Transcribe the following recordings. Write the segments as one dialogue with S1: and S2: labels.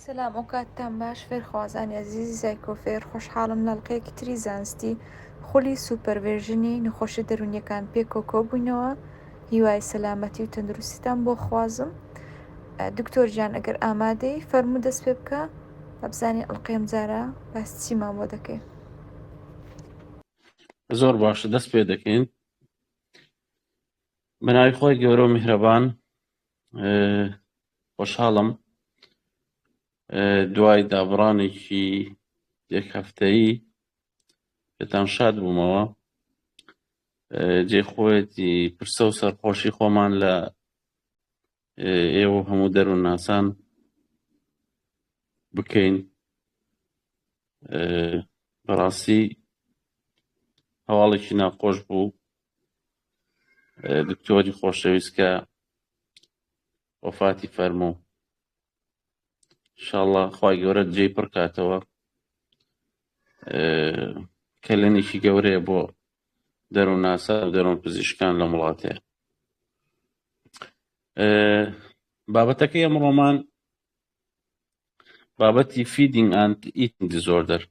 S1: سلام ئەوکاتتان باش فێرخوازانی ئەزیزی زایکۆ فێر خۆشحاڵم لە ئەڵقەیەکی تری زانستی خولی سوپەرڤێژنی نەخۆشیە دەروونیەکان پێکەوە کۆبووینەوە هیوای سەلامەتی و تەندروستیتان بۆ خوازم دکتۆر گیان ئەگەر ئامادەی فەرموو دەست پێ بکە با بزانین ئەڵقەی ئەم جارە باس چیمان بۆ دەکەی.
S2: زۆر باشە دەست پێ دەکەین بەناوی خۆی گەورە و میهرەبان خۆشحاڵم دوای دابڕانێکی یەک هەفتەیی پێتان شاد بوومەوە جێ خۆیەتی پرسە و سەرخۆشی خۆمان لە ئێوە هەموو دەروونناسان بکەین بەڕاستی هەواڵێکی ناخۆش بوو دکتۆری خۆشەویست کە وەفاتی فەرموو شاءله خی گەورە جێی پڕکاتەوە کەلێنێکی گەورەیە بۆ دەروونناسا و دەروون پزیشکان لەم وڵاتەیە بابەتەکەی ئەمڕۆمان بابەتی feeding and eating disorder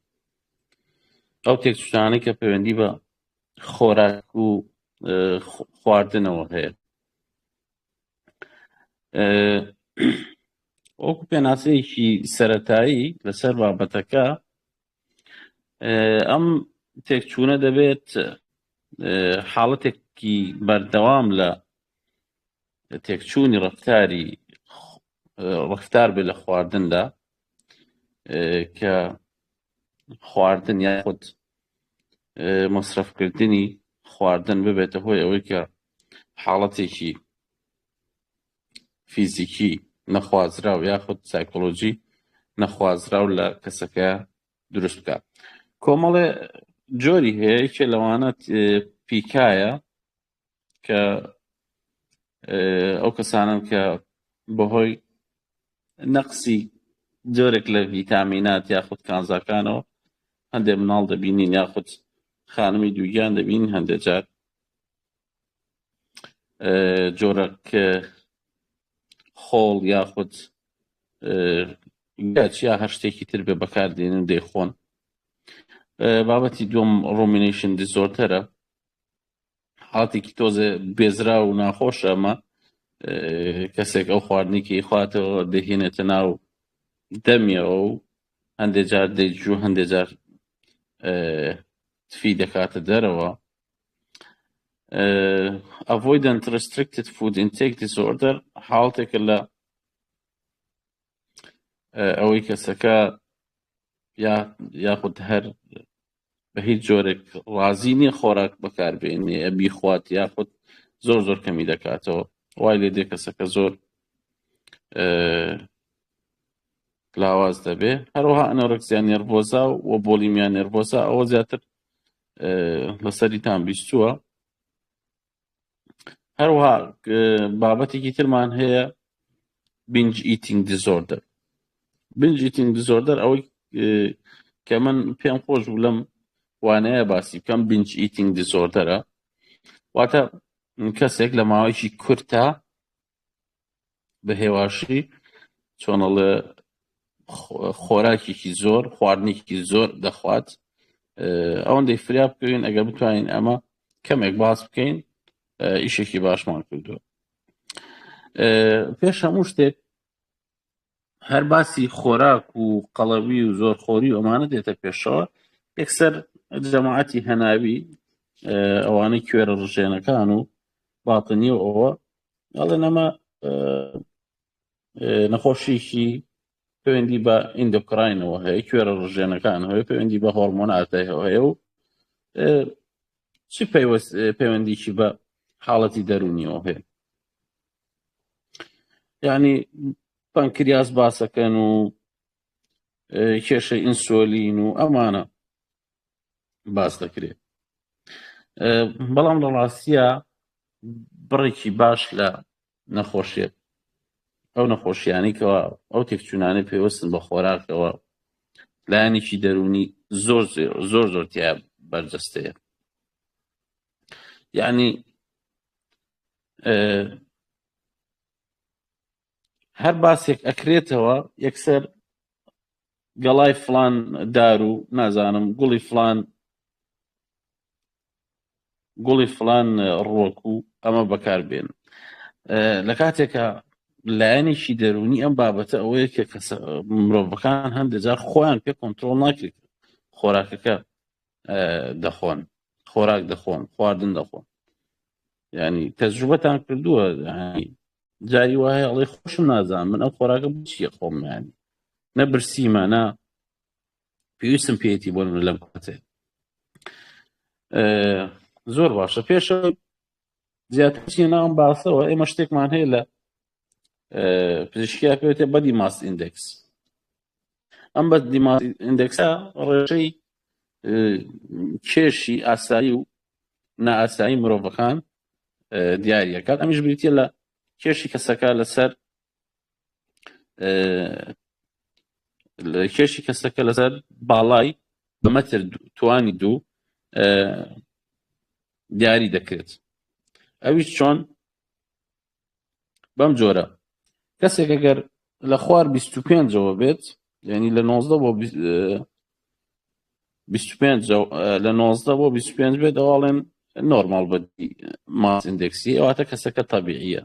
S2: ئەو تێکچوونانەی کە پەیوەندی بە خۆراک و خواردنەوە هەیە وەکو پێناسەیەکی سەتایی لەسەر بابەتەکە ئەم تێکچوونە دەبێت حاڵەتێکی بەردەوام لە تێکچوونی ڕفتاری ڕفتار بێ لە خواردندا کە خواردن یاخود مەسرەفکردنی خواردن ببێتە هۆی ئەوەی کە حاڵەتێکی فیزیکی نەخوازراو یاخود سایکۆلۆژی نەخوازراو لە کەسەکە دروست بکە کۆمەڵێ جۆری هەیە یەکێ لەوانە پیکایە کە ئەو کەسانن کە بەهۆی نەقسی جۆرێک لە ڤیتامینات یاخود کانزاکانەوە هەندێک مناڵ دەبینین یاخود خانمی دووگیان دەبین هەندێک جار جۆرەک خۆڵ یاخود گەچ یا هەر شتێکی تر بێ بەکاردێنن دەیخۆن بابەتی دوم rumination disorder ە حاڵەتێکی تۆزێ بێزرا و ناخۆشە ئەمە کەسێک ئەو خواردنێکی خواتەوە دەهێنێتە ناو دەمیەوە و هەندێک جار دەیجوو هەندێک جار تفی دەکاتە دەرەوە avoidant restricted food intake disorder حاڵتێکە لە ئەوەی کەسەکە یاخود هەر بە هیچ جۆرێک ڕازی نییە خۆراک بەکاربێنێ بیخوات یاخود زۆر زۆر کەمی دەکاتەوە وای لێ دێ کەسەکە زۆر لاواز دەبێ هەروەها anorexia nervosa و bulimia nervosa ئەوە زیاتر لەسەریتان بیستووە هەروەها بابەتێکی ترمان هەیە binge eating disorder binge eating disorder ئەوەی کە من پێم خۆش بوو لەم وانەیە باسی بکەم binge eating disorder ە واتە کەسێک لە ماوەیەکی کورتە بە هێواشی چۆنەڵێ خۆراکێکی زۆر خواردنێکی زۆر دەخوات ئەوەندەی فریا بکەوین ئەگەر بتوانین ئەمە کەمێک باس بکەین ئیشێکی باشمان کردووە پێش هەموو شتێک هەر باسی خۆراک و قەڵەوی و زۆرخۆری و ئەمانە دێتە پێشەوە یەکسەر جەماعەتی هەناوی ئەوانەی کوێرە ڕژێنەکان و باتنی و ئەوە ئەڵێن ئەمە نەخۆشیکی پەیوەندی بە endocrine ەوە هەیە کوێرە ڕژێنەکان هەیە پەیوەندی بە هۆرمۆناتەوە هەیە و چی پەیوەندیکی بە حاڵەتی دەرونیەوە هەیە یعنی پەنکریاس باسەکەن و کێشەی ئینسۆلین و ئەمانە باس دەکرێت بەڵام لە ڕاستیە بڕێکی باش لە نەخۆشیێت ئەو نەخۆشیانی کەەوە ئەو تێکچوونانەی پێوەستن بە خۆراکەوە لایەنێکی دەرونی زۆر زۆر زۆر تیا بەرجەستەیە یعنی هەر باسێک ئەکرێتەوە یەکسەر گەڵای فڵان دار و نازانم گوڵی فڵان گوڵی فڵان ڕوەک و ئەمە بەکاربێن. لە کاتێکا لایەنێکی دەروونی ئەم بابەتە ئەوەیە کە کەسە مرۆڤەکان هەندێک جار خۆیان پێ کۆنتترۆل ناکرێت، خۆراکەکە دەخۆن، خۆراک دەخۆن، خواردن دەخۆن. ینی تەجروبەتان کردووە، جاری وایە ئەڵێ خۆشم نازانم من ئەم خۆراکە بچیە خۆم، ینی نە برسیمە نە پێویستم پێیەتی بۆ من لەم کاتێ. زۆر باشە، پێشەوە زیاتر چیە ناوم باسەوە، ئێمە شتێکمان هەیە لە پزیشکیا پێوتێ body mass index. ئەم body mass index ە ڕێژەی کێشی ئاسایی و نائاسایی مرۆڤەکان دیاریەکات. ئەمیش بریتە لە کێشی کەسەکە لەسەر کێشی کەسەکە لەسەر باڵای بە مەتر توانی دوو دیاری دەکرێت. ئەویش چۆن؟ بەم جۆرە کەسێک ئەگەر لە خوار 25ەوە بێت، یعنی لە 19 بۆ 25، لە 19 بۆ 25 بێت، ئەوڵێن normal body mass index ی، ئەواتە کەسەکە تەبیعیە.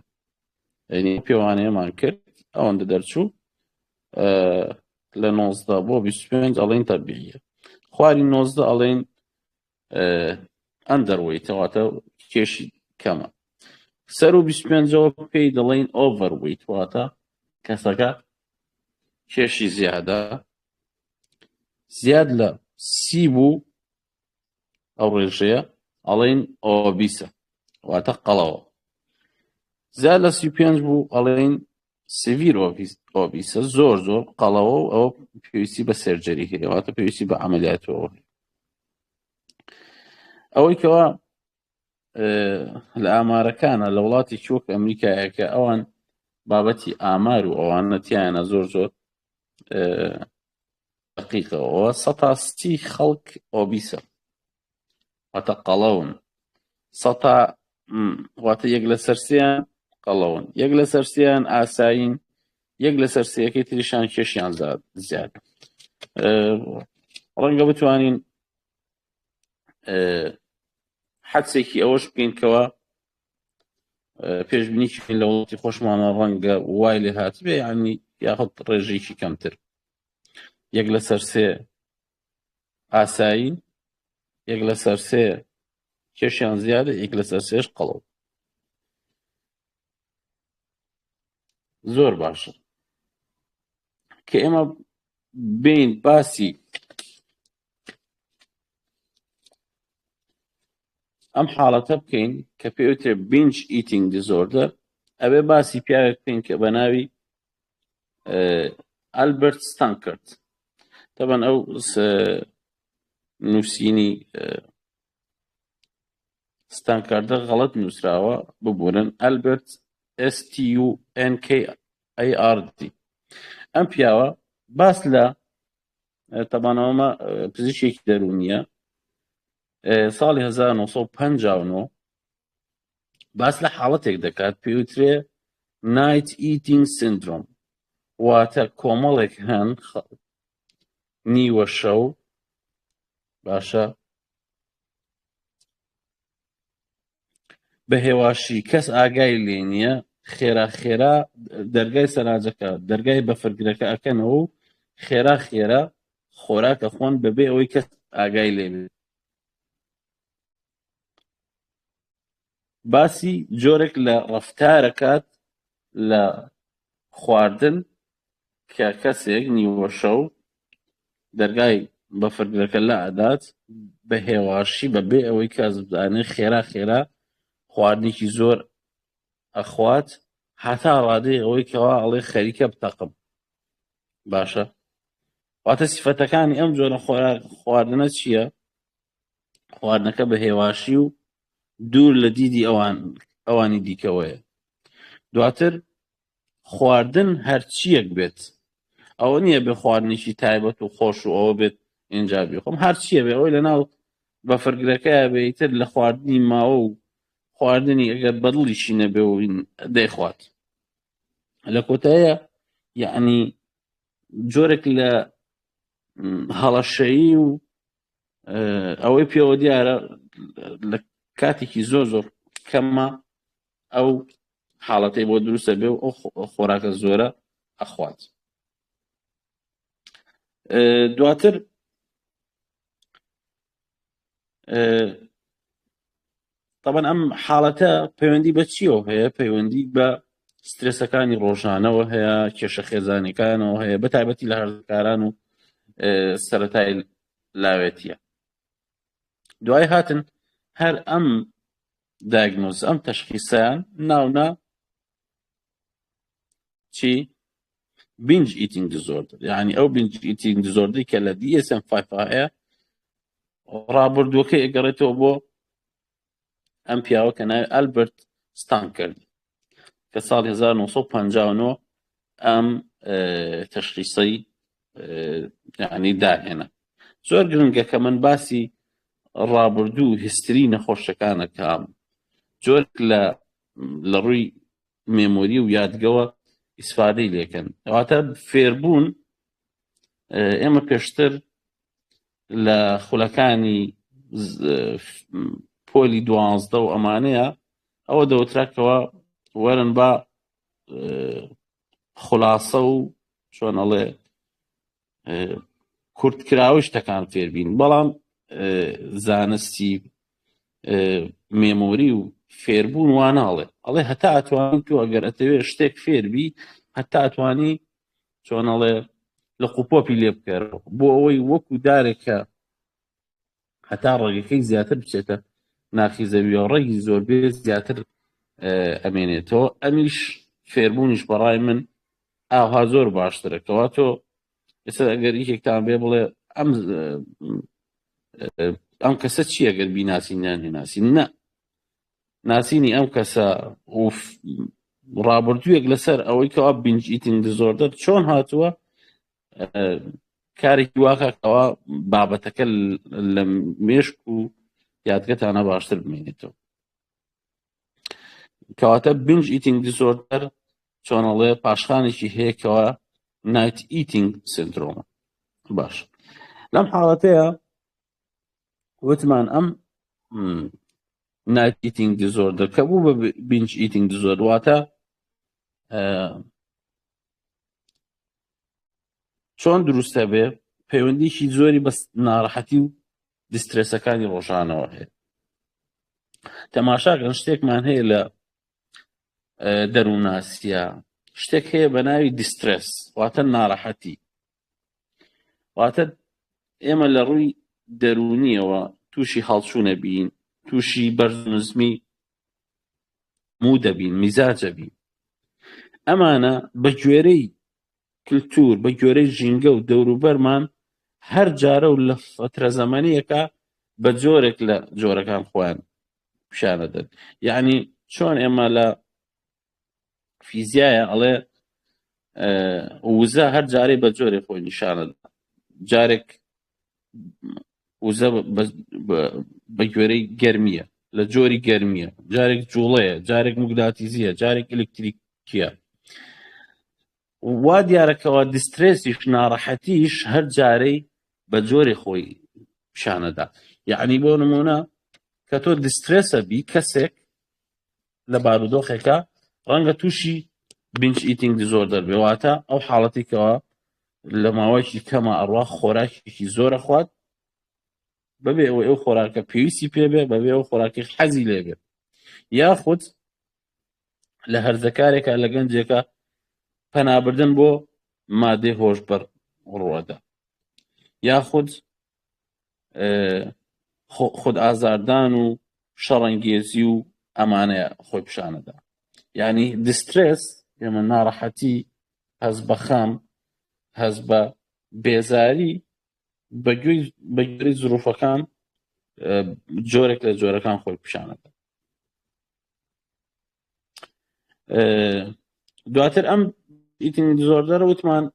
S2: یعنی پێوانەیەمان کرد ئەوەندە دەرچوو، لە 19 بۆ 25 ئەڵێن تەبیعیە، خواری 19 ئەڵێن underweight، واتە کێشی کەمە، سەر و 25ەوە پێی دەڵێن overweight، واتە کەسەکە کێشی زیادە. زیاد لە 30 بوو ئەو ڕێژەیە ئەڵێن obese ە، واتە قەڵەوە. زیاد لە 35 بوو ئەڵێن severe obese ە، زۆر زۆر قەڵەوە و ئەوە پێویستی بە surgery هەیە، واتە پێویستی بە عملیاتەوە هەیە. ئەوەی کەوا لە ئامارەکانە لە وڵاتی وەک ئەمریکایە کە ئەوان بابەتی ئامار و ئەوانە تیانە زۆر زۆر دقیقەوە، 30% خەڵک obese ە، واتە قەڵەون، سەتا واتە یەک لەسەر سێیان قەڵەون، یەک لەسەر سێیان ئاسایین، یەک لەسەر سێیەکەی تریشان کێشیان زیاد. ڕەنگە بتوانین حدسێکی ئەوەش بکەین کەەوە پێشبینی لە وڵاتی خۆشمانە ڕەنگە وای لێ هاتبێ، ینی یاخود ڕێژەیەکی کەمتر، یەک لەسەر سێ ئاسایی، یەک لەسەر سێ کێشیان زیادە، یەک لەسەر سێش قەڵەو. زۆر باشە کە ئێمە بین باسی ئەم حاڵەتە بکەین کە پێوترێ binge eating disorder، ئەبێ باسی پیاوێک بکەین کە بە ناوی ئەلبرت ستانکرد. تەبەن ئەو نووسینی ستانکاردە غەڵەت نووسراوە، ببورن، ئەلبرت STUNKARD. ئەم پیاوە باس لە تەبانەوەمە پزیشکێکی دەروونیە، ساڵی 1959 باس لە حاڵەتێک دەکات پێوترێ night eating syndrome، واتە کۆمەڵێک هەن نیوە شەو باشە بە هێواشی کەس ئاگای لێ نییە، خێرا خێرا دەرگای سەراجەکە دەرگای بەفرگرەکە ئەکەنەوە و خێرا خێرا خۆراکە خۆن بەبێ ئەوەی کەس ئاگای لێ بێت. باسی جۆرێک لە ڕەفتارەکات لە خواردن کە کەسێک نیوەشەو دەرگای بەفرگرەکە لا ئەدات بە هێواشی بەبێ ئەوەی کەس بزانێت، خێرا خێرا خواردنێکی زۆر ئەخوات هەتا ڕادەی ئەوەی کەوا ئەڵێ خەریکە بتەقم. باشە، واتە سیفەتەکانی ئەم جۆرە خواردنە چییە؟ خواردنەکە بە هێواشی و دوور لە دیدی ئەوانی دیکەوەیە. دواتر خواردن هەرچیەک بێت، ئەوە نییە بێ خواردنێکی تایبەت و خۆش و ئەوە بێت اینجا بیخۆم، هەرچیە بێ ئەوەی لەناو بەفرگرەکەیا بێ، ئیتر لە خواردنی ماوە و خواردنی ئەگەر بەدڵیشی نەبێ و دەیخوات. لە کۆتایە یعنی جۆرێک لە هەڵەشەیی و ئەوەی پێوە دیارە لە کاتێکی زۆر زۆر کەمە ئەو حاڵەتەی بۆ دروستە بێ و ئەو خۆراکە زۆرە ئەخوات. دواتر تەبەن ئەم حاڵەتە پەیوەندی بە چیەوە هەیە؟ پەیوەندی بە سترێسەکانی ڕۆژانەوە هەیە، کێشە خێزانەکانەوە هەیە، بە تایبەتی لە هەرزەکاران و سەتای لاوێتیە. دوای هاتن هەر ئەم diagnose، ئەم تەشخیسیان ناونا چی؟ binge eating disorder. یعنی ئەو binge eating disorder ی کە لە DSM-5 هەیە ڕابردووەکەی ئەگەڕێتەوە بۆ ئەم پیاوە کە ناوی ئەلبرت ستانکرد کە ساڵی 1959 ئەم تەشخیصەی یعنی داهێنا. زۆر گرنگە کە من باسی ڕابردوو و history نەخۆشەکانەکەم جۆرێک لە ڕووی memory و یادگەوە ئیسفادەی لێکەن. واتە فێربوون، ئێمە پێشتر لە خولەکانی پۆلی 12 و ئەمانەیە ئەوە دەوتراکەوە وەرن با خلاصە و چۆن ئەڵێ کورتکراوەی شتەکان فێربین، بەڵام زانستی memory و فێربوون واناڵێ، ئەڵێ هەتا ئەتوانی تۆ ئەگەر ئەتەوێ شتێک فێربی هەتا ئەتوانی چۆنەڵێ لە قوپۆپی لێ بکەرەوە بۆ ئەوەی وەکو دارێکە هەتا ڕێگەکەی زیاتر بچێتە ناخی زەویەوە، ڕێگی زۆر بێ زیاتر ئەمێنێتەوە. ئەمیش فێربوونیش بەڕای من ئاها زۆر باشترە. کەوا تۆ ئێستا ئەگەر یەکێکتان بێ بڵێ ئەم کەسە چییە گەر بیناسین یان نیناسین، نە ناسینی ئەم کەسە و ڕابردوویەک لەسەر ئەوەی کەوا binge eating disorder چۆن هاتووە کارێکی واکە کەوا بابەتەکە لە مێشک و یادگەتانە باشتر بمێنێتەوە. کەواتە binge eating disorder چۆنەڵێ پاشخانێکی هەیە کەوا night eating syndrome ە. باش، لەم حاڵەتەیە وتمان ئەم night eating disorder کە بوو بە binge eating disorder، واتە چۆن دروستە بێ پەیوەندیکی زۆری بە ناڕەحەتی و distress ەکانی ڕۆژانەوە هەیە. تەماشاکەن شتێکمان هەیە لە دەروونناسیە، شتێک هەیە بە ناوی distress، واتە ناڕەحەتی. واتە ئێمە لە ڕووی دەروونیەوە تووشی هەڵچوونە بین، تووشی بەرز نزمی مو دەبین، میزاجە بین. ئەمانە بە گوێرەی کللتور، بە گوێرەی ژینگە و دەوروبەرمان هەر جارە و لە فترە زەمەنیەکە بە جۆرێک لە جۆرەکان خۆیان پیشانەدەن. یعنی چۆن ئێمە لە فیزیایە ئەڵێ وزە هەر جارێ بە جۆرێ خۆی نیشانە، جارێک وزە بە گوێرەی گەرمیە، لە جۆری گەرمیە، جارێک جوڵەیە، جارێک موگناتیزیە، جارێک ئەلکتریکیە. وا دیارەکەەوە distress یش ناڕەحەتیش هەر جارەی بە جۆری خۆی پیشانەدا. یعنی بۆ نمونە کە تۆ distress ە بی، کەسێک لە بارودۆخێکە ڕەنگە تووشی binge eating disorder بێ، واتە ئەو حاڵەتێکەوە لە ماوەیەکی کەمە ئەڕوا خۆراکێکی زۆرە خوات بەبێ ئەوەی ئەو خۆراکە پێویستی پێ بێ، بەبێ ئەو خۆراکی حەزی لێ بێ، یاخود لە هەرزەکارێکە لە گەنجێکە پەنابردن بۆ مادەی هۆشبەر ڕوەدا، یاخود خود ئازاردان و شەڕەنگێزی و ئەمانەیە خۆی پیشانەدا. یعنی distress ئێمە ناڕەحەتی، هەست بە خەم، هەست بە بێزاری بە گوێی زروفەکان جۆرێک لە جۆرەکان خۆی پیشانەدا. دواتر ئەم eating disorder وتمان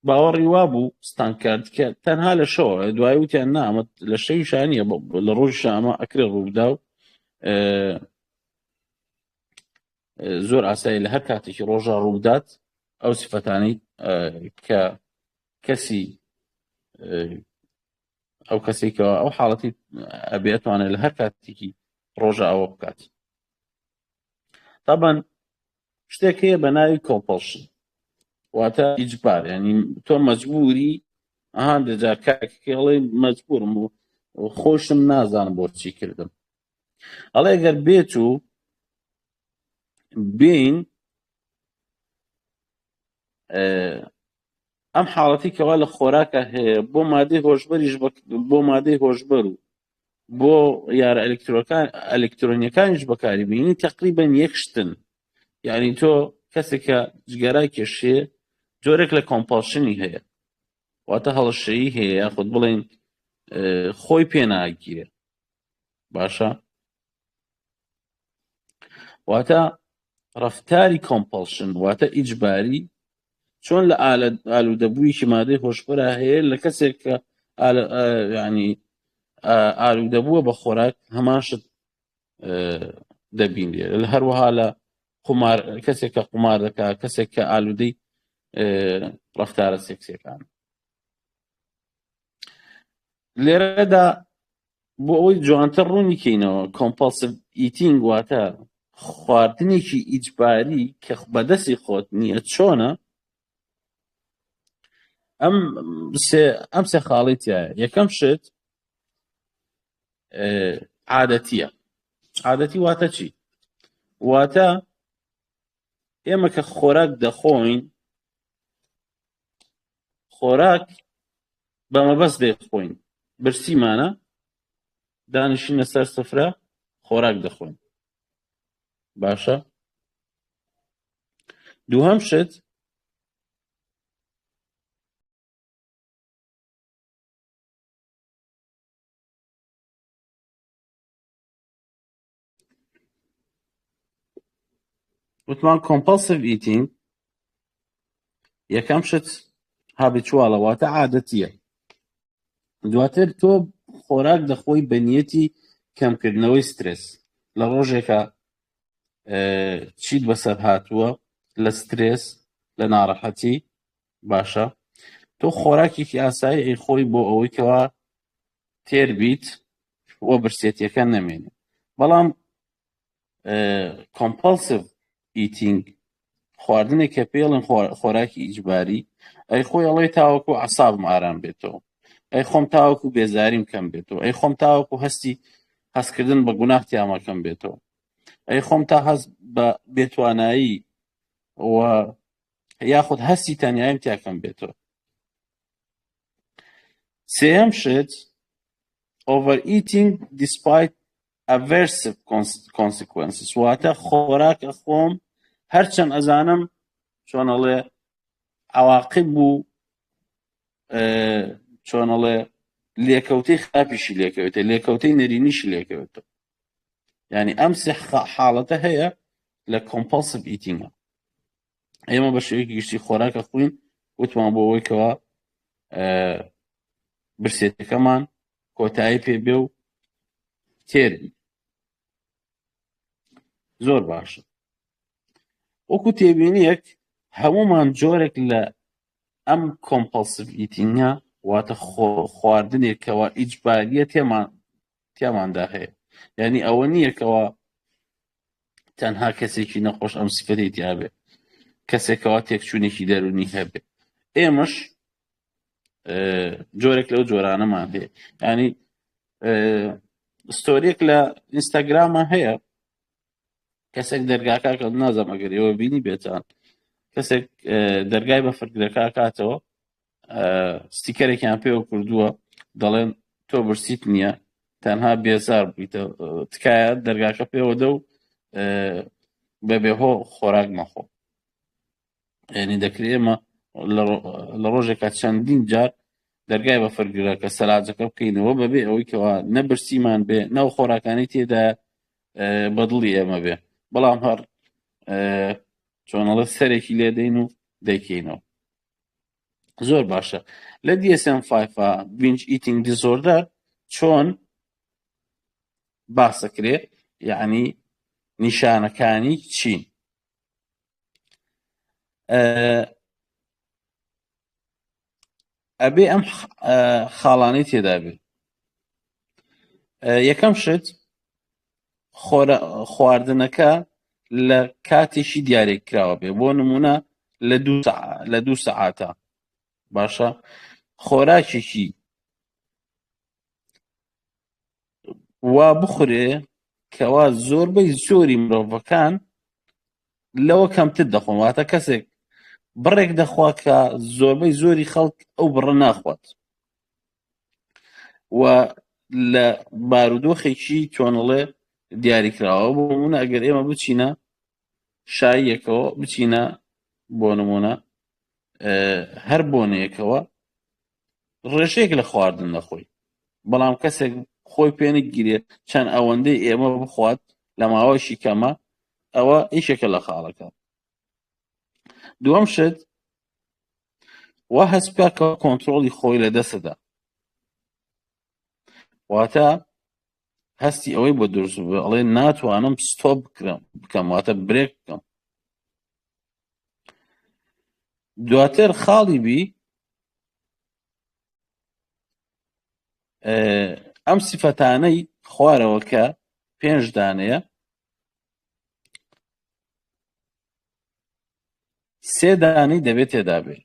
S2: باوەڕی وا بوو ستانکارد کە تەنها لە شەوە، دوای وتیان نا ئەمە لە شەوی شانیە، لە ڕۆژی شامە ئەکرێ ڕووبدا و زۆر ئاسایی لە هەر کاتێکی ڕۆژە ڕووبدات. ئەو سفەتانەی کە کەسی ئەو کەسێکەوە ئەو حاڵەتی ئەبێتوانێت لە هەر کاتێکی ڕۆژە ئەوە بکات. تابان شتێک هەیە بە ناوی compulsion، واتە ئیجبار، ینی تۆ مەجبوری ئەها دەجار کاکەڵێ مەجبورم و خۆشم نازانم بۆ چی کردم. ئەڵێ گەر بێت و بین ئەم حاڵەتی کەوا لە خۆراکە هەیە بۆ مادەی هۆشبەریش بۆ مادەی هۆشبەر و بۆ یارە ئەلکترۆکان ئەلکترۆنیەکانیش بەکاری بینی تقریبا یەک شتن. یعنی تۆ کەسێک کە جگەرا کێشێ جۆرێک لە compulsion ی هەیە، واتە هەڵەشەیی هەیە، یاخود بڵێن خۆی پێ ناگیرێ. باشە، واتە ڕفتاری compulsion واتە ئیجباری چۆن لە ئالوودەبوویەکی مادەی هۆشبەرا هەیە لە کەسێک کە ینی ئالوودەبووە بە خۆراک هەمان شت دەبینرێت. هەروەها لە قومار، کەسێک کە قومار دەکات، کەسێک کە ئالوودەی ڕفتارە سێکسیەکان. لێرەدا بۆ ئەوەی جوانتر ڕوونی کەینەوە، compulsive eating واتە خواردنێکی ئیجباری کە بەدەستی خۆت نییە. چۆنە؟ ئەم سێ خاڵی تایە. یەکەم شت عادەتیە. عادەتی واتە چی؟ واتە ئێمە کە خۆراک دەخۆین، خۆراک بە مەبەست دەیخۆین، برسیمانە دانیشینە سەر سفرە خۆراک دەخۆین. باشە. دووهەم شت وتمان compulsive eating یەکەم شت habitual ە، واتە عادەتیە. دواتر تۆ خۆراک دەخۆی بە نیەتی کەمکردنەوەی سترێس. لە ڕۆژێکە چیت بەسەر هاتووە لە سترێس، لە ناڕەحەتی، باشە تۆ خۆراکێکی ئاسایی ئەی خۆی بۆ ئەوەی کەوا تێر بیت و برسێتیەکە نەمێنێ. بەڵام compulsive eating خواردنێک کە پێڵن خۆراکی ئیجباری، ئەی خۆی ئەڵێ تاوەکو عسابم ئارام بێتەوە، ئەی خۆم تاوەکو بێزاریم کەم بێتەوە، ئەی خۆم تاوەکو هەستی هەستکردن بە گوناه تیاما کەم بێتەوە، ئەی خۆم تا هەست بە بێتوانایی و یاخود هەستی تەنیایم تیا کەم بێتەوە. سێیەم شت overeating despite aversive consequences، واتە خۆراک ئەخۆم هەرچەند ئەزانم چۆن ئەڵێ عواقب و چۆن ئەڵێ لێکەوتەی خراپیشی لێکەوێتە، لێکەوتەی نەرێنیشی لێکەوێتەوە. یعنی ئەم سێ حاڵەتە هەیە لە compulsive eating. ئێمە بە شێوەیەکی گشتی خۆراکە خوین وتمان بۆ ئەوەی کەوا برسێتەکەمان کۆتایی پێ بێ و تێر بی. زۆر باشە. وەکو تێبینیەک هەمومان جۆرێک لە ئەم compulsive eating ە، واتە خواردنێکەوە ئیجباریە تێماندا هەیە. یعنی ئەوە نییە کەوا تەنها کەسێکی نەخۆش ئەم سفەتەی تیابێ، کەسێکەوە تێکچوونێکی دەرونی هەبێ. ئێمەش جۆرێک لەو جۆرانەمان هەیە. ینی story یەک لە ئینستاگرامە هەیە، کەسێک دەرگاکە کە نازانم ئەگەر ئێوە بینی بێتان، کەسێک دەرگای بە فرگرەکە کاتەوە، ستیکەرێکیان پێوە کردووە، دەڵێن تۆ برسیت نییە، تەنها بێزار بوویتە، تکایە دەرگاکە پێوە دە و بە بێهۆ خۆراک مەخۆ. یعنی دەکرێت ئێمە لە ڕۆژێکا چەندین جار دەرگای بە فەرگرەکە سەلاجەکە بکەینەوە بەبێ ئەوەی کەوا نە برسیمان بێ نەو خۆراکانی تێدا بەدڵی ئێمە بێ، بەڵام هەر چۆنەڵە سەرێکی لێدەین و دەیکەینەوە. زۆر باشە. لە DSM-5 binge eating disorder چۆن باسەکرێ، یعنی نیشانەکانی چین؟ ئەبێ ئەم خاڵانەی تێدا بێ. یەکەم شت خواردنەکە لە کاتێکی دیاریکراوە بێ، بۆ نمونە لە دوو سەعاتە. باشە، خۆراکێکی وا بخورێ کەوا زۆربەی زۆری مرۆڤەکان لەوە کەمتر دەخۆن، واتە کەسێک بڕێک دەخوا کە زۆربەی زۆری خەڵک ئەو بڕە ناخوات و لە بارودۆخێکی چۆنڵێ دیاریکراوە. بۆ نمونە ئەگەر ئێمە بچینە شاییەکەوە، بچینە بۆ نمونە هەر بۆنەیەکەوە، ڕێژەیەک لە خواردن دەخۆی، بەڵام کەسێک خۆی پێنەگیرێت چەند ئەوەندەی ئێمە بخوات لە ماوەشی کەمە، ئەوە یەکێکە لە خاڵەکە. دووەم شت وا هەست بکە کە کۆنترۆڵی خۆی لە دەستدا، واتە هەستی ئەوەی بۆ دروست بوو ئەڵێ ناتوانم stop بکەم، واتە break بکەم. دواتر خاڵی بی ئەم سیفەتانەی خوارەوە کە پێنج دانەیە، سێ دانەی دەبێت تێدا بێ.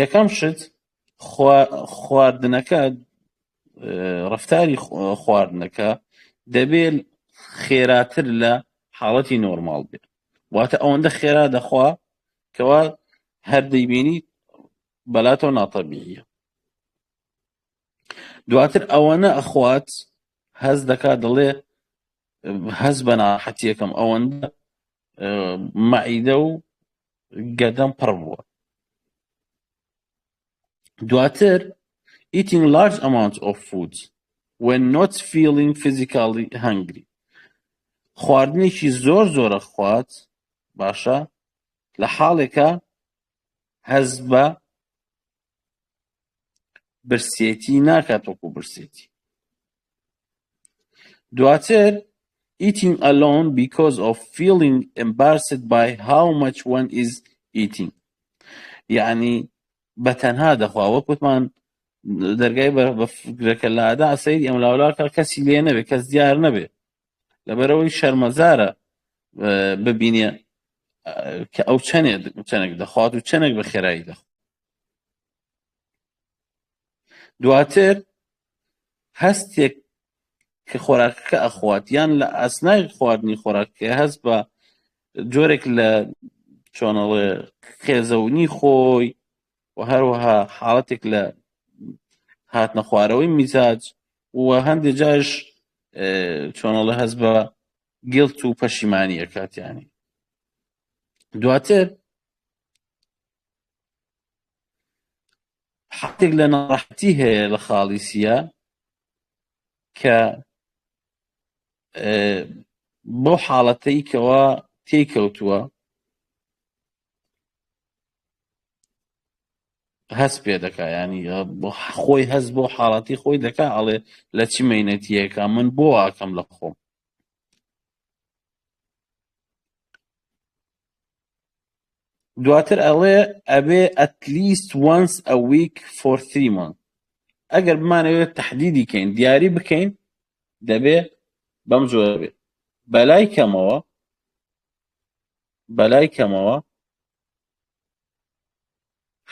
S2: یەکەم شت خواردنەکە، ڕفتاری خواردنەکە دەبێت خێراتر لە حاڵەتی نۆرماڵ بێت، واتە ئەوەندە خێرا دەخوا کەوا هەر دەیبینی بەلاتەوە ناتەبیعیە. دواتر ئەوەنە ئەخوات هەست دەکات دەڵێ هەست بە ناحەتیەکەم، ئەوەندە مەعیدە و گەدەم پڕ بووە. دواتر eating large amounts of food when not feeling physically hungry، خواردنێکی زۆر زۆرە خوات، باشە لە حاڵێکە هەست بە برسێتی ناکات وەکو برسێتی. دواتر eating alone because of feeling embarrassed by how much one is eating، یعنی بە تەنها دەخوا، وەک وتمان دەرگای بە فکرەکە لادا سەیری ئەم لاولاکە کەسی لێ نەبێ، کەس دیار نەبێ، لەبەرەوەی شەرمەزارە ببینێ کە ئەو چەندێک دەخوات و چەندێک بە خێرایی دەخوات. دواتر هەستێک کە خۆراکەکە ئەخوات یان لە ئەسنای خواردنی خۆراکەکە هەست بە جۆرێک لە چۆنەڵێ خێزەونی خۆی و هەروەها حاڵەتێک لە هاتنە خوارەوەی میزاج و هەندێک جاش چۆنەڵێ هەست بە گیڵت و پەشیمانی ئەکات. یانی دواتر حاتێک لە ناڕەحەتی هەیە لە خاڵی سیە کە بەو حاڵەتەی کەوا تێکەوتووە هەست پێ دەکا، ینی خۆی هەست بۆ حاڵەتی خۆی دەکا، ئەڵێ لە چی مەینەتیەکە من بۆ ئاکەم لە خۆم. دواتر ئەڵێ ئەبێ at least once a week for 3 months، ئەگەر بمانەوێت تهدیدی کەین دیاری بکەین دەبێ بەم جۆرە بێت، بەلای کەمەوە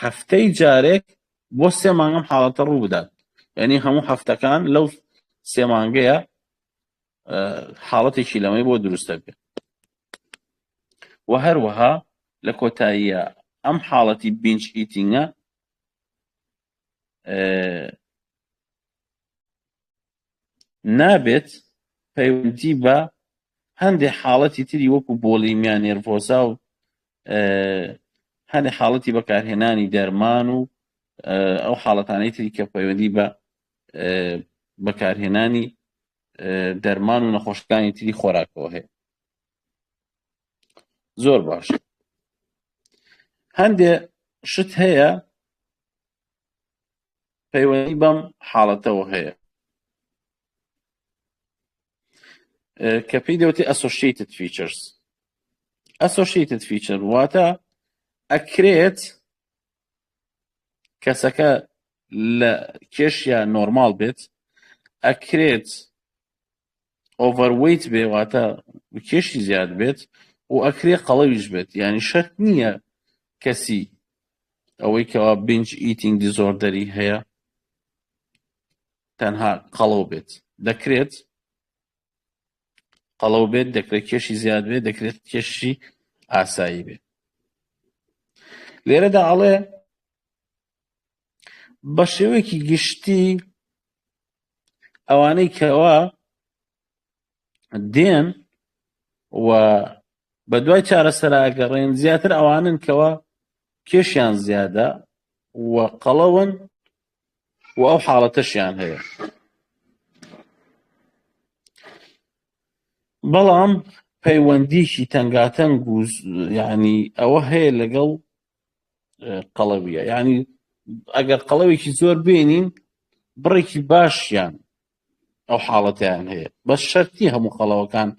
S2: هەفتەی جارێک بۆ سێ مانگەم حاڵەتە ڕوو بدات، یعنی هەموو هەفتەکان لەو سێ مانگەیە حاڵەتێکی لەمەی بۆ دروستە بێت. و هەروەها لە کۆتاییە ئەم حاڵەتی binge eating ە نابێت پەیوەندی بە هەندێک حاڵەتی تری وەکو bulimia nervosa و هەندێک حاڵەتی بەکارهێنانی دەرمان و ئەو حاڵەتانەی تری کە پەیوەندی بە بەکارهێنانی دەرمان و نەخۆشەکانی تری خۆراکەوە هەیە. زۆر باش، هەندێک شت هەیە پەیوەندی بەم حاڵەتەوە هەیە کە پێی دەوتێ associated features. Associated feature واتە ئەکرێت کەسەکە لە کێشیا نۆرماڵ بێت، ئەکرێت overweight بێ واتە کێشی زیاد بێت و ئەکرێ قەڵەویش بێت، یعنی شەرت نییە کەسی ئەوەی کەوا binge eating disorder ی هەیە تەنها قەڵەو بێت، دەکرێت قەڵەو بێت، دەکرێت کێشی زیاد بێت، دەکرێت کێشی ئاسایی بێت. لێرەدا ئەڵێ بە شێوەیەکی گشتی ئەوانەی کەوا دێن و بە دوای چارەسەرا ئەگەڕێن زیاتر ئەوانن کەوا کێشیان زیادە و قەڵەون و ئەو حاڵەتەشیان هەیە. بەڵام پەیوەندیکی تەنگاتەنگ و یعنی ئەوە هەیە لەگەڵ قەڵەویە، یعنی ئەگەر قەڵەوێکی زۆر بینین بڕێکی باشیان ئەو حاڵەتیان هەیە، بەس شەرتی هەموو قەڵەوەکان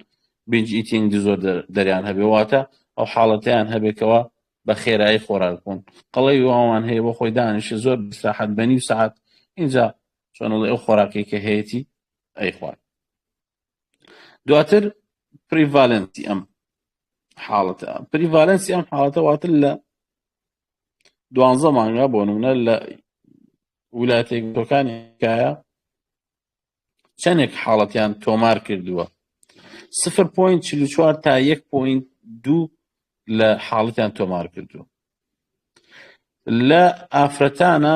S2: binge eating disorder دەریان هەبێ، واتە ئەو حاڵەتیان هەبێکەوە بە خێرایی خۆراک بوون. قەڵەوی واوان هەیە بۆ خۆی دانیشێ زۆر بساحەت بە نیو سەعات اینجا چۆنڵێ ئەو خۆراکەی کە هەیەی ئەیخوات. دواتر prevalence ی ئەم حاڵەتە، prevalence ی ئەم حاڵەتە واتە لە 12 مانگا بۆ نمونە لە ویلایەتە یەکگرتووەکانی ئەمریکایە چەندێک حاڵەتیان تۆمار کردووە؟ 0.44 تا 1.2 لە حاڵەتیان تۆمار کردووە. لە ئافرەتانە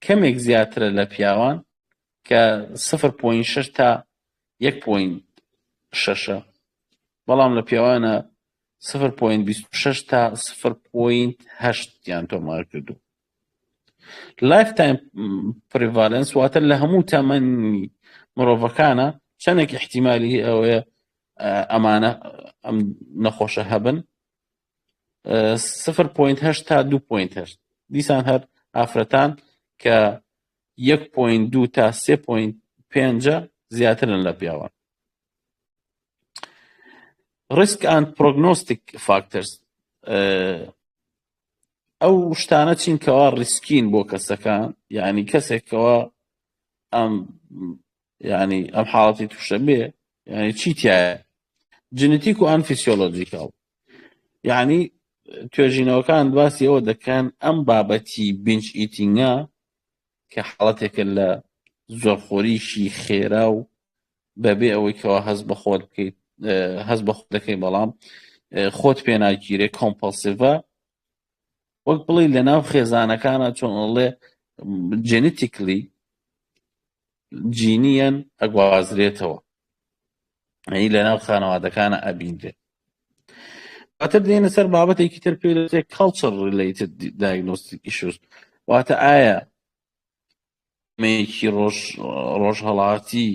S2: کەمێک زیاترە لە پیاوان کە 0.6 تا 1.6، بەڵام لە پیاوانە 0.26 تا 0.8 یان تۆمار کردو. lifetime prevalence واتە لە هەموو تەمەنی مرۆڤەکانە چەندێک احتیمالی ئەوەیە ئەمانە ئەم نەخۆشە هەبن؟ 0.8 تا 2.8. دیسان هەر ئافرەتان کە 1.2 تا 3.5 زیاترن لە پیاوان. risk and prognostic factors، ئەو شتانە چین کەوا risk ین بۆ کەسەکان، یعنی کەسێکەوە ئەم یعنی ئەم حاڵەتی تووشە بێ، یعنی چی تایە؟ genetic و and physiological، یعنی توێژینەوەکان باسی ئەوە دەکەن ئەم بابەتی binge eating ە کە حاڵەتێکە لە زۆرخۆریشی خێرا و بەبێ ئەوەی کەوا هەست بە خۆت بکەیت، هەست بە خۆت دەکەی بەڵام خۆت پێناگیرێ، compulsive ە، وەک بڵێ لە ناو خێزانەکانە چۆن ئەڵێ genetically جینیان ئەگوازرێتەوە، ئەی لە ناو خانەوادەکانە ئەبینرێت. واتە دێنە سەر بابەتێکی تر پێ دەوترێت culture related diagnostic issues، واتە ئایا مەیەکی ڕۆژهەڵاتی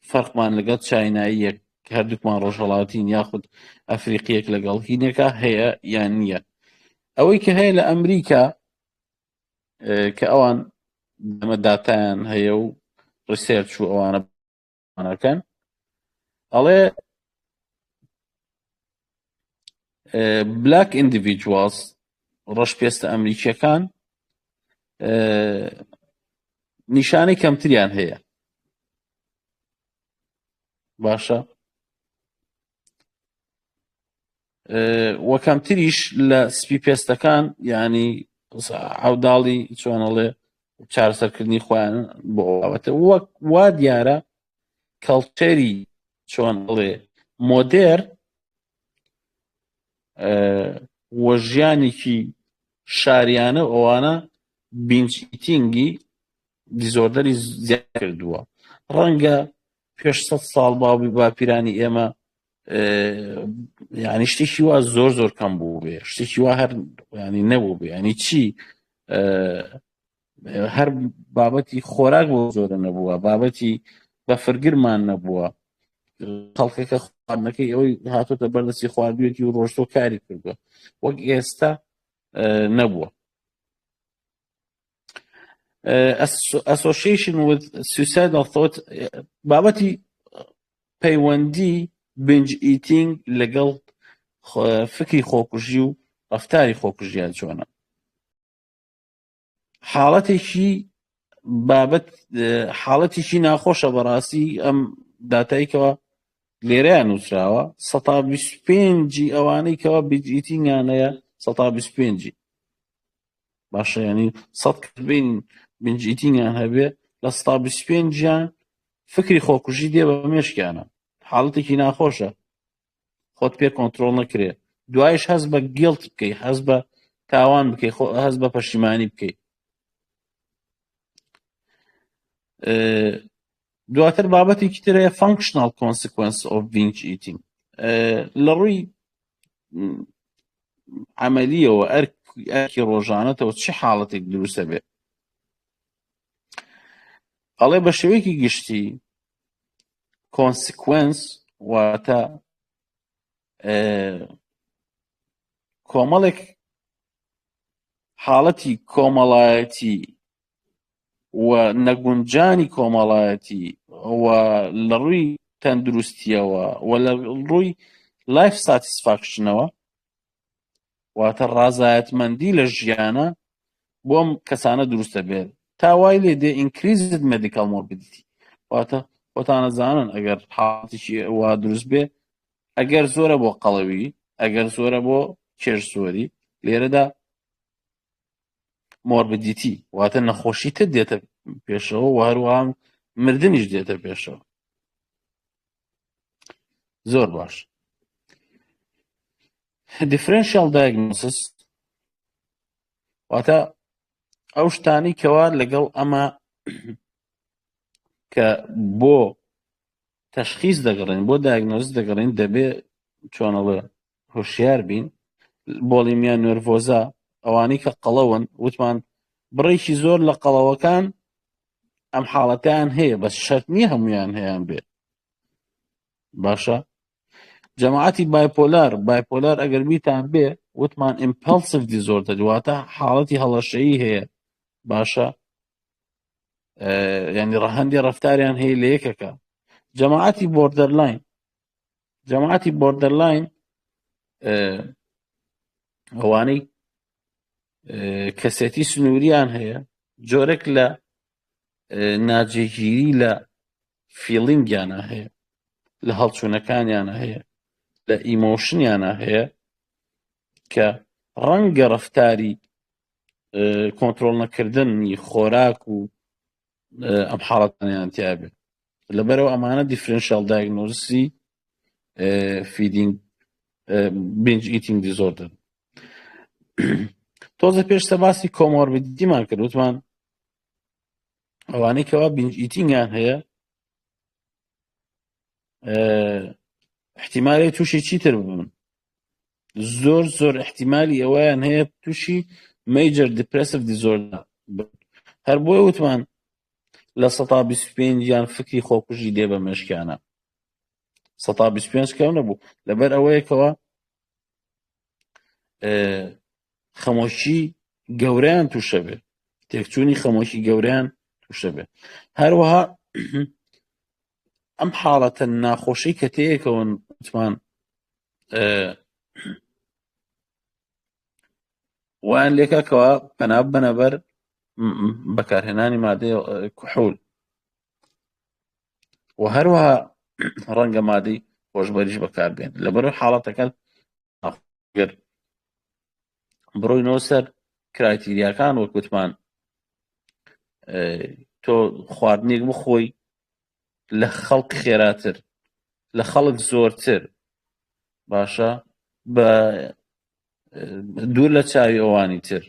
S2: فەرقمان لەگەڵ چایناییەک هەردووکمان ڕۆژهەڵاتین یاخود ئەفریقیەک لەگەڵ هینەکە هەیە یان نییە. ئەوەی کە هەیە لە ئەمریکا کە ئەوان دەمە داتایان هەیە و research و ئەوانە ئەکەن، ئەڵێ black individuals ڕەش پێستە ئەمریکیەکان نیشانەی کەمتریان هەیە. باشە، وە کەمتریش لە سپی پێستەکان، یعنی عەوداڵی چۆنەڵێ چارەسەرکردنی خۆیان بۆ ئەوەتە. وەک وا دیارە culture ی چۆن ئەڵێ مۆدێر وە ژیانێکی شاریانە و ئەوانە binge eating ی disorder ی زیاد کردووە. ڕەنگە پێش 100 ساڵ باوی باپیرانی ئێمە یعنی شتێکی وا زۆر زۆر کەم بوو بێ، شتێکی وا هەر ینی نەبوو بێ، ینی چی هەر بابەتی خۆراک بۆ زۆرە نەبووە، بابەتی بەفرگرمان نەبووە، خەڵکەکە خواردنەکەی ئەوەی هاتۆتە بەردەستی خواردوێتی و ڕۆژتۆ کاری کردووە، وەک ئێستا نەبووە. Association with suicidal thought، بابەتی پەیوەندی binge eating لەگەڵ فکری خۆکوژی و ڕفتاری خۆکوژیان چۆنە. حاڵەتێکی بابەت حاڵەتێکی ناخۆشە بەڕاستی ئەم داتایکەوە لێرەیان نووسراوە 125 ئەوانەی کەوا binge eating یان هەیە 125 باشە ینی 100 بین binge eating یان هەبێ لە 125یان فکری خۆکوژی دێ بە مێشکیانە حاڵەتێکی ناخۆشە خۆت پێ کۆنتترۆل نەکرێ دوایش هەست بە guilt بکەی هەست بە تاوان بکەی خۆ هەست بە پەشیمانی بکەی دواتر بابەتێکی ترە functional consequence of binge eating لە ڕووی عملیەوە ئەرکی ڕۆژانەتەوە چی حاڵەتێک دروستە بێ ئەڵێ بە شێوەیەکی گشتی consequence واتە کۆمەڵێک حاڵەتی کۆمەڵایەتی و نەگونجانی کۆمەڵایەتی و لە ڕووی تەندروستیەوە و لە ڕووی life satisfaction ەوە واتە ڕازایەتمەندی لە ژیانە بۆ ئەم کەسانە دروستە بێت تا وای لێ دێ increased medical morbidity واتە خۆتانە زانن ئەگەر حاڵەتێکی وا دروست بێ ئەگەر زۆرە بۆ قەڵەوی ئەگەر زۆرە بۆ کێش زۆری لێرەدا morbidity واتە نەخۆشی تر دێتە پێشەوە و هەروەها مردنیش دێتە پێشەوە زۆر باش differential diagnosis واتە ئەو شتانی کەوا لەگەڵ ئەمە کە بۆ تەشخیص دەگەڕێن بۆ diagnosis دەگەڕێن دەبێ چۆنەڵێ هۆشیار بین bulimia nervosa ئەوانەی کە قەڵەون وتمان بڕێکی زۆر لە قەڵەوەکان ئەم حاڵەتیان هەیە بەس شەرت نییە هەمویان هەیان بێ باشە جەماعەتی bipolar bipolar ئەگەر بیتان بێ وتمان impulsive disorder واتە حاڵەتی هەڵەشەیی هەیە باشە ینی ڕەهەندی ڕفتاریان هەیە لە یەکەکە جەماعەتی borderline جەماعەتی borderline ئەوانەی کەسێتی سنووریان هەیە جۆرێک لە ناجێگیری لە feeling یانە هەیە لە هەڵچوونەکانیانە هەیە لە emotion یانە هەیە کە ڕەنگە ڕفتاری کۆنتترۆل نەکردنی خۆراک و ئەم حاڵەتانیان تیاابێت لەبەرەوە ئەمانە differential diagnosis ی feeding binge eating disorder تۆزە پێشتە باسی comorbidity مان کرد وتمان ئەوانەی کەوا binge eating یان هەیە احتیمالی تووشی چیتر ببن زۆر زۆر احتیمالی ئەوەیان هەیە تووشی major depressive disorder هەر بۆیە وتمان لە 125 یان فکری خۆکوژی دێ بە مێشکیانە 125 کەم نەبوو لەبەر ئەوەیەکەوە خەمۆکی گەورەیان تووشە بێ تێکچوونی خەمۆکی گەورەیان تووشە بێ هەروەها ئەم حاڵەتە ناخۆشی کە تێیەکەون وتمان وایان لێکا کەوا پەنا ببەنە بەر بەکارهێنانی مادەی کحول و هەروەها ڕەنگە مادەی هۆشبەریش بەکاربێن لەبەر حاڵەتەکە گەر بڕۆینەوە سەر criteria کان وەک وتمان تۆ خواردنێک بخۆی لە خەڵک خێراتر لە خەڵک زۆرتر باشە بە دوور لە چاوی ئەوانی تر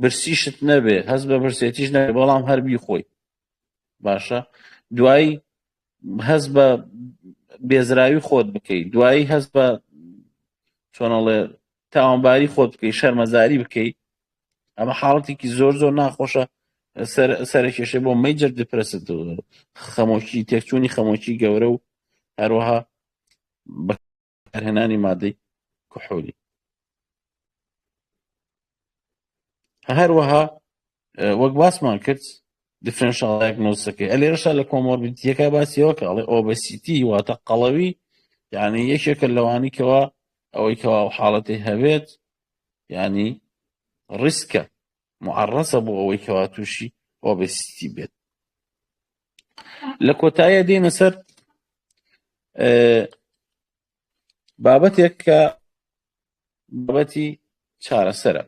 S2: برسیشت نەبێ هەست بە برسێتیش نەبێ بەڵام هەر بیخۆی باشە دوایی هەست بە بێزراوی خۆت بکەیت دوایی هەست بە چۆنەڵێ تاوانباری خۆت بکەی شەرمەزاری بکەیت ئەمە حاڵەتێکی زۆر زۆر ناخۆشە سەرکێشە بۆ major depressive خەمۆکی تێکچوونی خەمۆکی گەورە و هەروەها بەکارهێنانی مادەی کحولی هەروەها وەک باسمان کرد differential diagnosis ەکەی ئەلێرەشا لە comorbidity ەکە باسیەوە کە ئەڵێ obesity واتە قەڵەوی یعنی یەکێکە لەوانی کەوا ئەوەی کەوا و حاڵەتی هەبێت ینی risk ە معرضە بۆ ئەوەی کەوا تووشی obesity بێت. لە کۆتاییە دێنە سەر بابەتێک کە بابەتی چارەسەرە.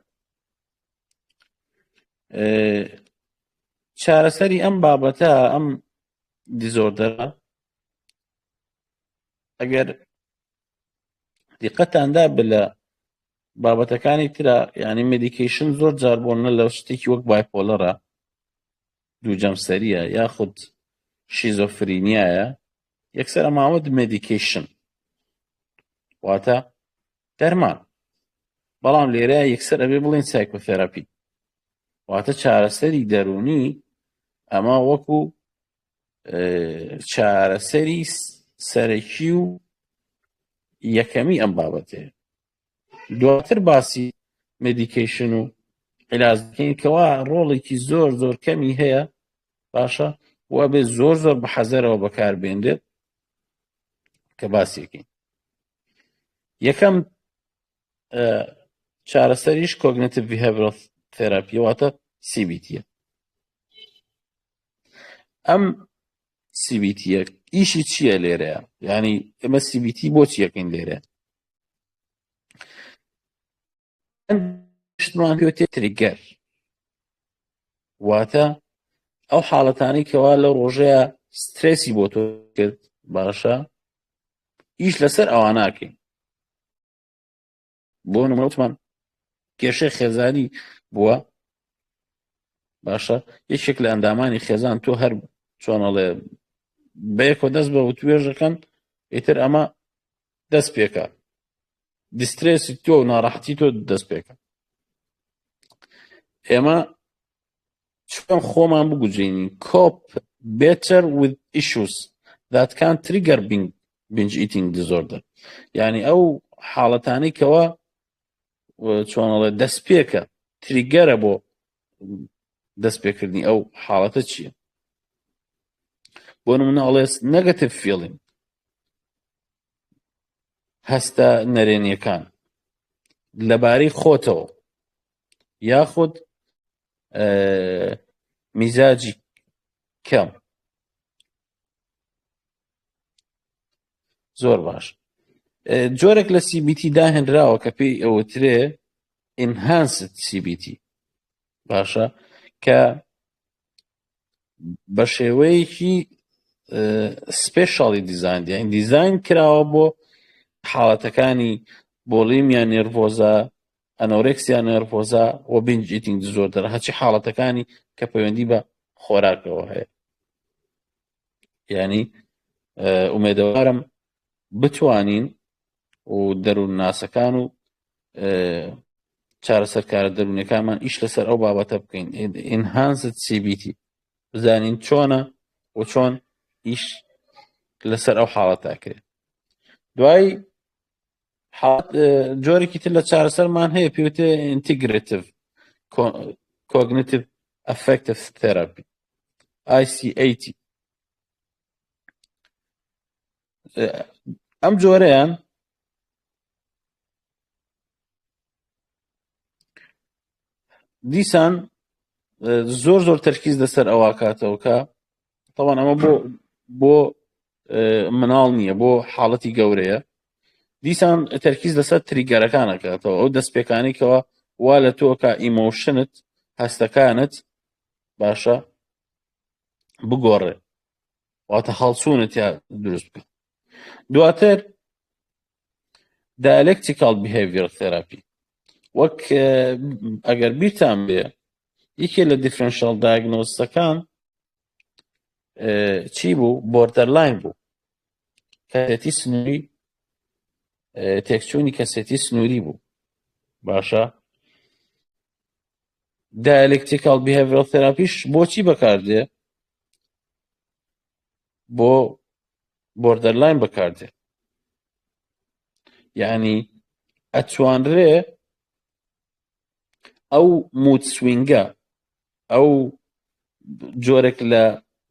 S2: چارەسەری ئەم بابەتە ئەم disorder ە ئەگەر دیقەتاندا بە لە بابەتەکانی ترا یعنی medication زۆر جار بۆ نە لە شتێکی وەک bipolar ە دوو جەمسەریە یاخود schizophrenia یە یەکسەر ئەماوت medication واتە دەرمان بەڵام لێرە یەکسەر ئەبێ بڵێن psychotherapy واتە چارەسەری دەروونی ئەمە وەکو چارەسەری سەرەکی و یەکەمی ئەم بابەتەیە دواتر باسی medication و عیلاج دەکەین کەوا ڕۆڵێکی زۆر زۆر کەمی هەیە باشە و ئەبێ زۆر زۆر بە حەزەرەوە بەکاربێنرێت کە باسیەکەین یەکەم چارەسەریش cognitive behavioral therapy واتە CBT ئەم CBT ئیشی چییە لێرەیە یعنی ئێمە CBT بۆ چیەکەین لێرە شتمان پێوتێ trigger واتە ئەو حاڵەتانی کەوا لە ڕۆژەیە سترێسی بۆ تۆ کرد باشە ئیش لەسەر ئەوان ناکەین بۆ نمونە وتمان کێشەی خێزانی بووە باشە یەکێک لە ئەندامانی خێزان تۆ هەر چۆنەڵێ بەیەکەوە دەست بە وتوێژەکەن ئیتر ئەمە دەست پێکە distress ی تۆ و ناڕەحەتی تۆ دەست پێکە ئێمە چۆن خۆمان بگوجێنین cope better with issues that can trigger binge eating disorder یعنی ئەو حاڵەتانەی کەوا چۆنەڵێ دەستپێکە trigger ە بۆ دەستپێکردنی ئەو حاڵەتە چییە بۆ نمونە ئەڵێس negative feeling هەستە نەرێنیەکان لەبارەی خۆتەوە یاخود میزاجی کەم زۆر باش جۆرێک لە CBT داهێنراوە کە پێی ئەوترێ enhanced CBT باشە کە بە شێوەیەکی specially design یان دیزاین کراوە بۆ حاڵەتەکانی bulimia nervosa anorexia nervosa و binge eating disorder هەرچی حاڵەتەکانی کە پەیوەندی بە خۆراکەوە هەیە یعنی ئومێدەوارم بتوانین و دەروونناسەکان و چارەسەرکارە دەروونەکانمان ئیش لەسەر ئەو بابەتە بکەین enhanced CBT بزانین چۆنە و چۆن ئیش لەسەر ئەو حاڵەتە کرێت دوای جۆرێکی تر لە چارەسەرمان هەیە پێوتێ integrative cognitive affective therapy ICAT ئەم جۆرەیان دیسان زۆر زۆر تەرکیز لەسەر ئەوە کاتەوە کە تەوان ئەمە بۆ بۆ مناڵ نییە بۆ حاڵەتی گەورەیە دیسان تەرکیز لەسەر trigger ەکان ئەکاتەوە ئەو دەستپێکانی کەەوە وا لە تۆکە emotion ت هەستەکانت باشە بگۆڕێ واتە هەڵچوونت یا دروست بکە دواتر dialectical behavior therapy وەک ئەگەر بیرتان بێ یەکێ لە differential diagnosis ەکان چی بوو borderline بوو کەسێتی سنووری تێکچوونی کەسێتی سنووری بوو باشە dialectical behavior therapy ش بۆچی بەکاردێ بۆ borderline بەکاردێ یعنی ئەتوانرێ ئەو mood swing ە ئەو جۆرێک لە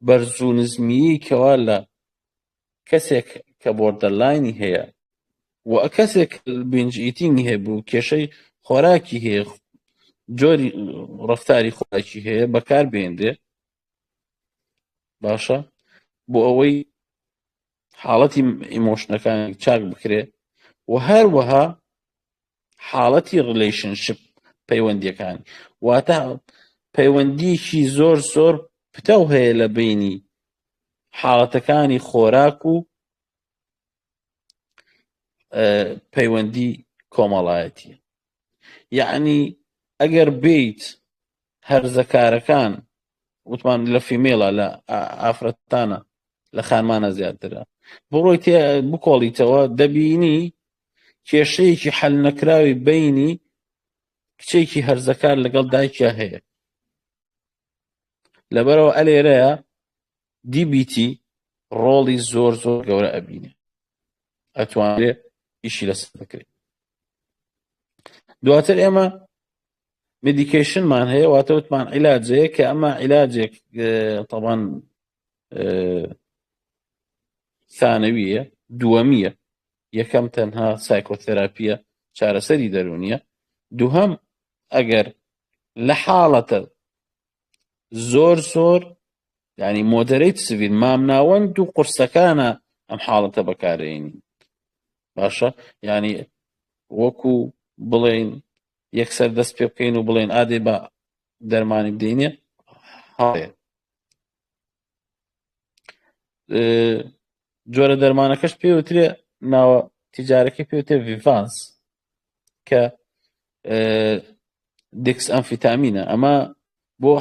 S2: بەرز و نزمیی کەوا لە کەسێک کە borderline ی هەیە و کەسێک binge eating هەبوو کێشەی خۆراکی هەیە جۆری ڕفتاری خۆراکی هەیە بەکار بێنرێ باشە بۆ ئەوەی حاڵەتی emotion ەکانی چاک بکرێ و هەروەها حاڵەتی relationship پەیوەندیەکانی واتە پەیوەندیکی زۆر زۆر پتەو هەیە لە بینی حاڵەتەکانی خۆراک و پەیوەندی کۆمەڵایەتی یەعنی ئەگەر بیت هەرزەکارەکان وتمان لە female ە لە ئافرەتانە لە خانمانە زیاترە بڕۆی تێ بکۆڵیتەوە دەبینی کێشەیەکی حەل نەکراوی بینی کچێکی هەرزەکار لەگەڵ دایکیا هەیە لەبەرەوە ئەلێرەیە DBT ڕۆڵی زۆر زۆر گەورە ئەبینێ ئەتوانرێ ئیشی لەسەر بکرێت دواتر ئێمە medication مان هەیە واتە وتمان عیلاجەیە کە ئەمە عیلاجێک تەبان ثانەویە دووەمیە یەکەم تەنها psychotherapy یە چارەسەری دەرونیە دووهەم ئەگەر لە حاڵەتە زۆر زۆر ینی moderate severe مامناوەند و قورسەکانە ئەم حاڵەتە بەکارێنین باشە ینی وەکو بڵێن یەکسەر دەست پێ بکەین و بڵێن ئادێ بە دەرمانی بدەینێ هەڵەیە جۆرە دەرمانەکەش پێوترێ ناوە تیجارەکەی پێوتێ Vyvanse کە dexamphetamine ە ئەمە بۆ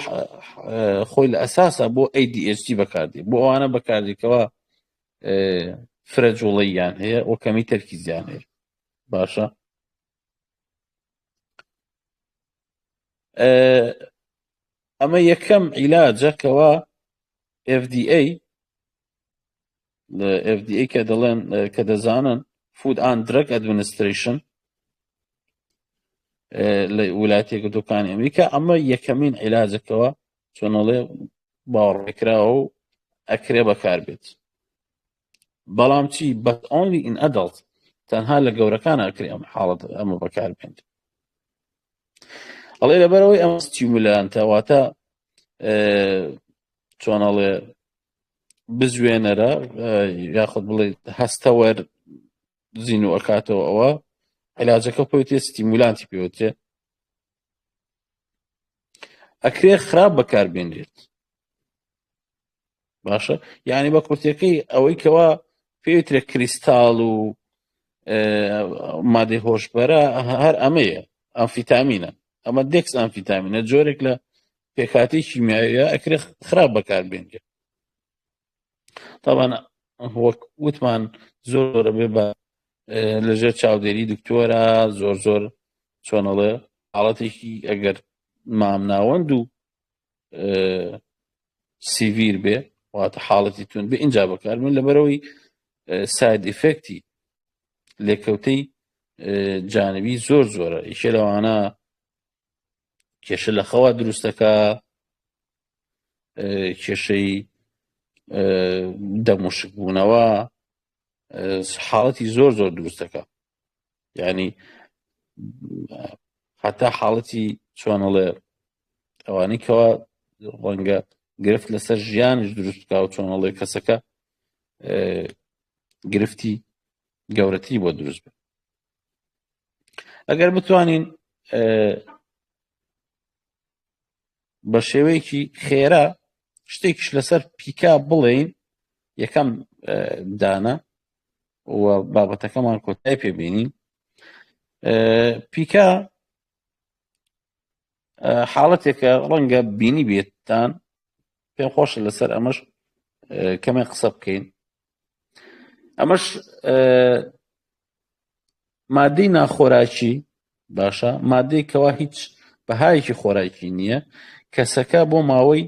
S2: خۆی لە ئەساسە بۆ ADHD بەکاردی بۆ ئەوانە بەکاردیکەوە فرە جوڵەیان هەیە و کەمی تەرکیزیان هەیە باشە ئەمە یەکەم عیلاجە کەوا FDA FDA کە دەڵێن کە دەزانن Food and Drug Administration لە وڵاتی یەکگرتووەکانی ئەمریکا ئەمە یەکەمین عیلاجەکەوە چۆنەڵێ باوەڕێکراوە و ئەکرێ بەکاربێت بەڵام چی but only in adult تەنها لە گەورەکان ئەکرێ ئەم حاڵەت ئەمە بەکاربێنێت ئەڵێ لەبەرەوەی ئەم stimulant ە واتە چۆنەڵێ بزوێنەرە یاخود بڵێ هەستەوەر زیینو ئەکاتەوە ئەوە علاجەکە پێوتێ stimulant ی پێوتێ ئەکرێ خراپ بەکاربێنرێت باشە یعنی بە کورتەکەی ئەوەی کەوا پێوترێ کریستاڵ و مادەی هۆشبەرە هەر ئەمەیە amphetamine ە ئەمە dexamphetamine ە جۆرێک لە پێکاتی کیمیاییە ئەکرێ خراپ بەکاربێنرێت تاوان وەک وتمان زۆر بێ بە لەژێر چاودێری دکتۆرە زۆر زۆر چۆنەڵێ حاڵەتێکی ئەگەر مامناوەند و severe بێ واتە حاڵەتی تون بێ اینجا بەکار من لەبەرەوەی side effect ی لێکەوتەی جانبی زۆر زۆرە یەکێ لەوانە کێشە لە خەوا دروستەکە کێشەی دەموشک بوونەوە حاڵەتی زۆر زۆر دروستەکە یعنی حتا حاڵەتی چۆنەڵێ ئەوانەی کەوا ڕەنگە گرفت لەسەر ژیانیش دروست بکە و چۆنەڵێ کەسەکە گرفتی گەورەتری بۆ دروست بێت ئەگەر بتوانین بە شێوەیەکی خێرا شتێکیش لەسەر pica بڵێین یەکەم دانە و بابەتەکەمان کۆتای پێبینین pica حاڵەتێکە ڕەنگە بینی بێتان پێم خۆشە لەسەر ئەمەش کەمێک قسە بکەین ئەمەش مادەی ناخۆراکی باشە مادەی کەوا هیچ بەهایەکی خۆراکی نییە کەسەکە بۆ ماوەی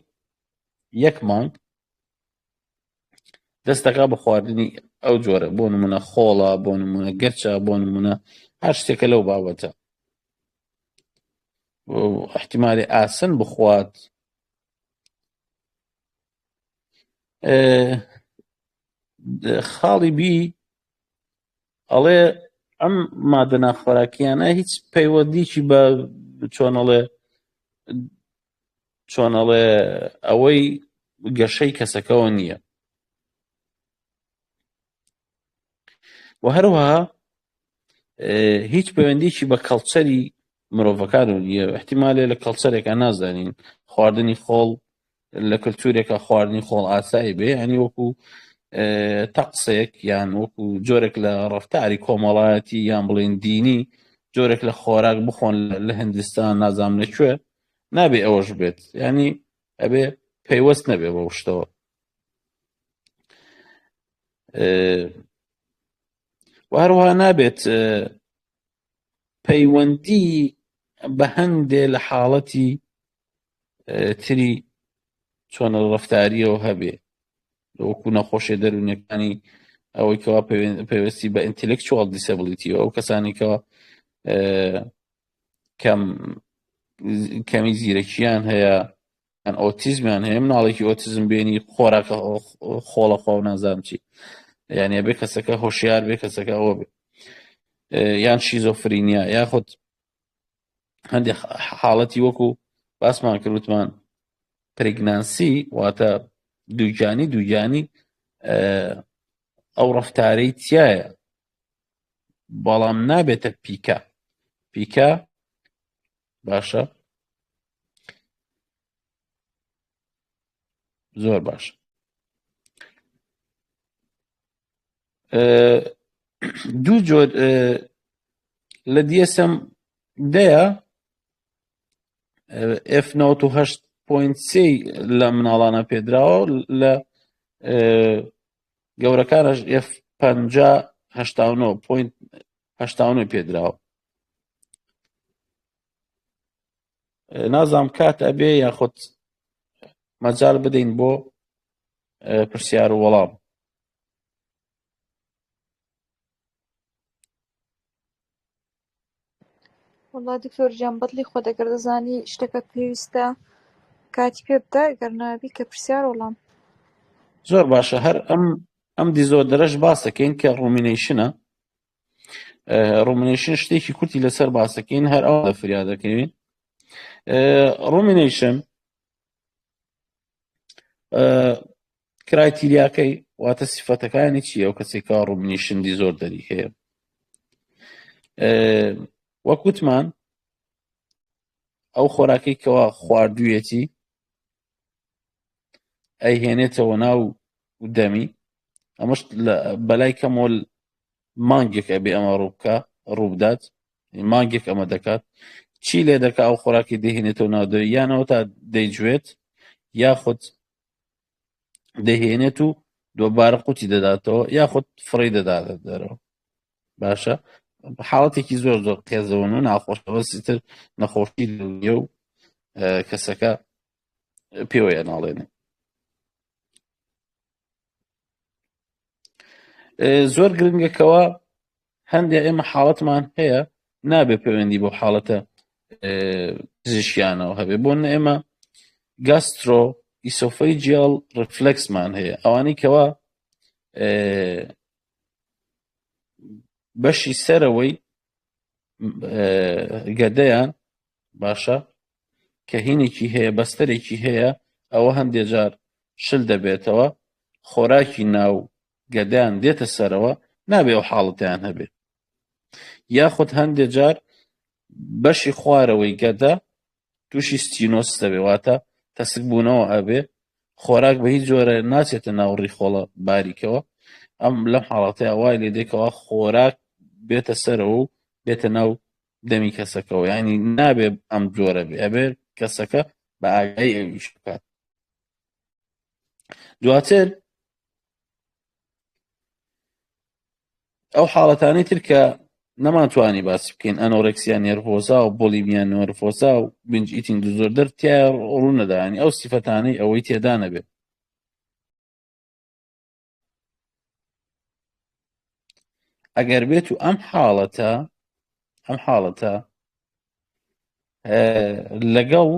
S2: یەک مانگ دەستەکە بە خواردنی ئەو جۆرە بۆ نمونە خۆڵە بۆ نمونە گەچە بۆ نمونە هەر شتێکە لەو بابەتە احتیممالی ئاسن بخوات خاڵی بی ئەڵێ ئەم مادە ناخۆراکیانە هیچ پەیوەندیکی بە چۆنەڵێ چۆن ئەڵێ ئەوەی گەشەی کەسەکەەوە نییە و هەروەها هیچ پەیوەندیکی بە culture ی مرۆڤەکان و نییە احتیمالێ لە culture ێکە نازانین خواردنی خۆڵ لە کللتورێکە خواردنی خۆڵ ئاسایی بێ ینی وەکو تەقسێک یان وەکو جۆرێک لە ڕفتاری کۆمەڵایەتی یان بڵێن دینی جۆرێک لە خۆراک بخۆن لە هندستان نازام لەکوێ نابێ ئەوەش بێت ینی ئەبێ پەیوەست نەبێ بەو شتەوە و هەروەها نابێت پەیوەندی بە هەندێ لە حاڵەتی تری چۆنە ڕفتاریەوە هەبێ وەکو نەخۆشیە دەروونیەکانی ئەوەی کەوا پەیوەستی بە intellectual disability ئەو کەسانی کەوا کەم کەمی زیرەکیان هەیە یان ئۆتیزمیان هەیە مناڵێکی ئۆتیزم بێنی خۆراکە خۆڵە خوا و نازانم چی یعنی بێ کەسەکە هۆشیار بێ کەسەکە ئەوە بێ یان شیزۆفرینیا یاخود هەندێک حاڵەتی وەکو باسمان کردوتمان pregnancy واتە دووگیانی دووگیانی ئەو ڕفتارەی تایە بەڵام نابێتە pica pica باشە زۆر باش دوو جۆر لە DSM دەیە F98.3 لە مناڵانە پێدراوە لە گەورەکانش F50 89.89 پێدراوە نازام کات ئەبێ یاخود مەجال بدەین بۆ پرسیار و وەڵام.
S1: وەڵا دکتۆر گیان بەدڵی خۆت ئەگەر دەزانی شتەکە پێویستە کاتی پێ بدە گەر نابی کە پرسیار وەڵام.
S2: زۆر باشە هەر ئەم ئەم disorder ەش باسەکەین کە rumination ە rumination شتێکی کورتی لەسەر باسەکەین هەر ئەوە فریا دەکەوین rumination criteria کەی واتە سیفەتەکانی چییە ئەو کەسێکە rumination disorder ی هەیە وەک وتمان ئەو خۆراکەی کەوا خواردوویەتی ئەیهێنێتەوە ناو دەمی ئەمەش بەلای کەمەوە مانگێک ئەبێ ئەمە ڕووبکە ڕووبدات مانگێک ئەمە دەکات چی لێ دەکا ئەو خۆراکی دەهێنێتەوە ناو دەوی یانەوە تا دەیجوێت یاخود دەهێنێت و دووبارە قوتی دەداتەوە یاخود فڕی دەداتە دەرەوە باشە حاڵەتێکی زۆر زۆر قێزەون و ناخۆشە بەس تر نەخۆشی دەروونیە و کەسەکە پێوەی ئەناڵێنێ زۆر گرنگەکەەوە هەندێک ئێمە حاڵەتمان هەیە نابێ پەیوەندی بۆ حاڵەتە پزیشکیانەوە هەبێ بۆ ئێمە gastro esophageal reflux مان هەیە ئەوانەی کەوا بەشی سەرەوەی گەدەیان باشە کە هینێکی هەیە بەستەرێکی هەیە ئەوە هەندێ جار شل دەبێتەوە خۆراکی ناو گەدەیان دێتە سەرەوە نابێ ئەو حاڵەتیان هەبێ یاخود هەندێ جار بەشی خوارەوەی گەدە تووشی stenosis دەبێ واتە تەسک بوونەوە ئەبێ خۆراک بە هیچ جۆرە ناچێتە ناو ڕیخۆڵە باریکەوە ئەم لەم حاڵەتەیە وای لێ دێکەوە خۆراک بێتە سەرەوە و بێتە ناو دەمی کەسەکەەوە ینی نابێ ئەم جۆرە بێ ئەبێ کەسەکە بە ئاگایی ئەویش بکات دواتر ئەو حاڵەتانەی تر کە نەمانتوانی باسی بکەین anorexia nervosa و bulimia nervosa و binge eating disorder تیا ڕوو نەدانی ئەو سیفەتانەی ئەوەی تێدا نەبێت ئەگەر بێت و ئەم حاڵەتە ئەم حاڵەتە لەگەڵ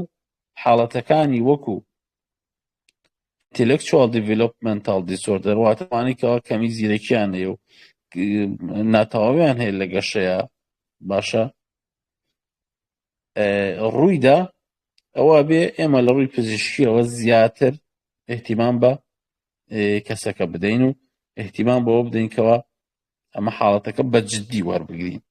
S2: حاڵەتەکانی وەکو intellectual developmental disorder واتە ئەوانەی کەوا کەمی زیرەکیان هەیە و ناتەواویان هەیە لە گەشەیە باشە ڕوویدا. ئەوە بێ ئێمە لە ڕووی پزیشکیەوە زیاتر احتیمان بە کەسەکە بدەین و احتیمان بەوە بدەین کەەوە ئەمە حاڵەتەکە بە جددی وەربگرین.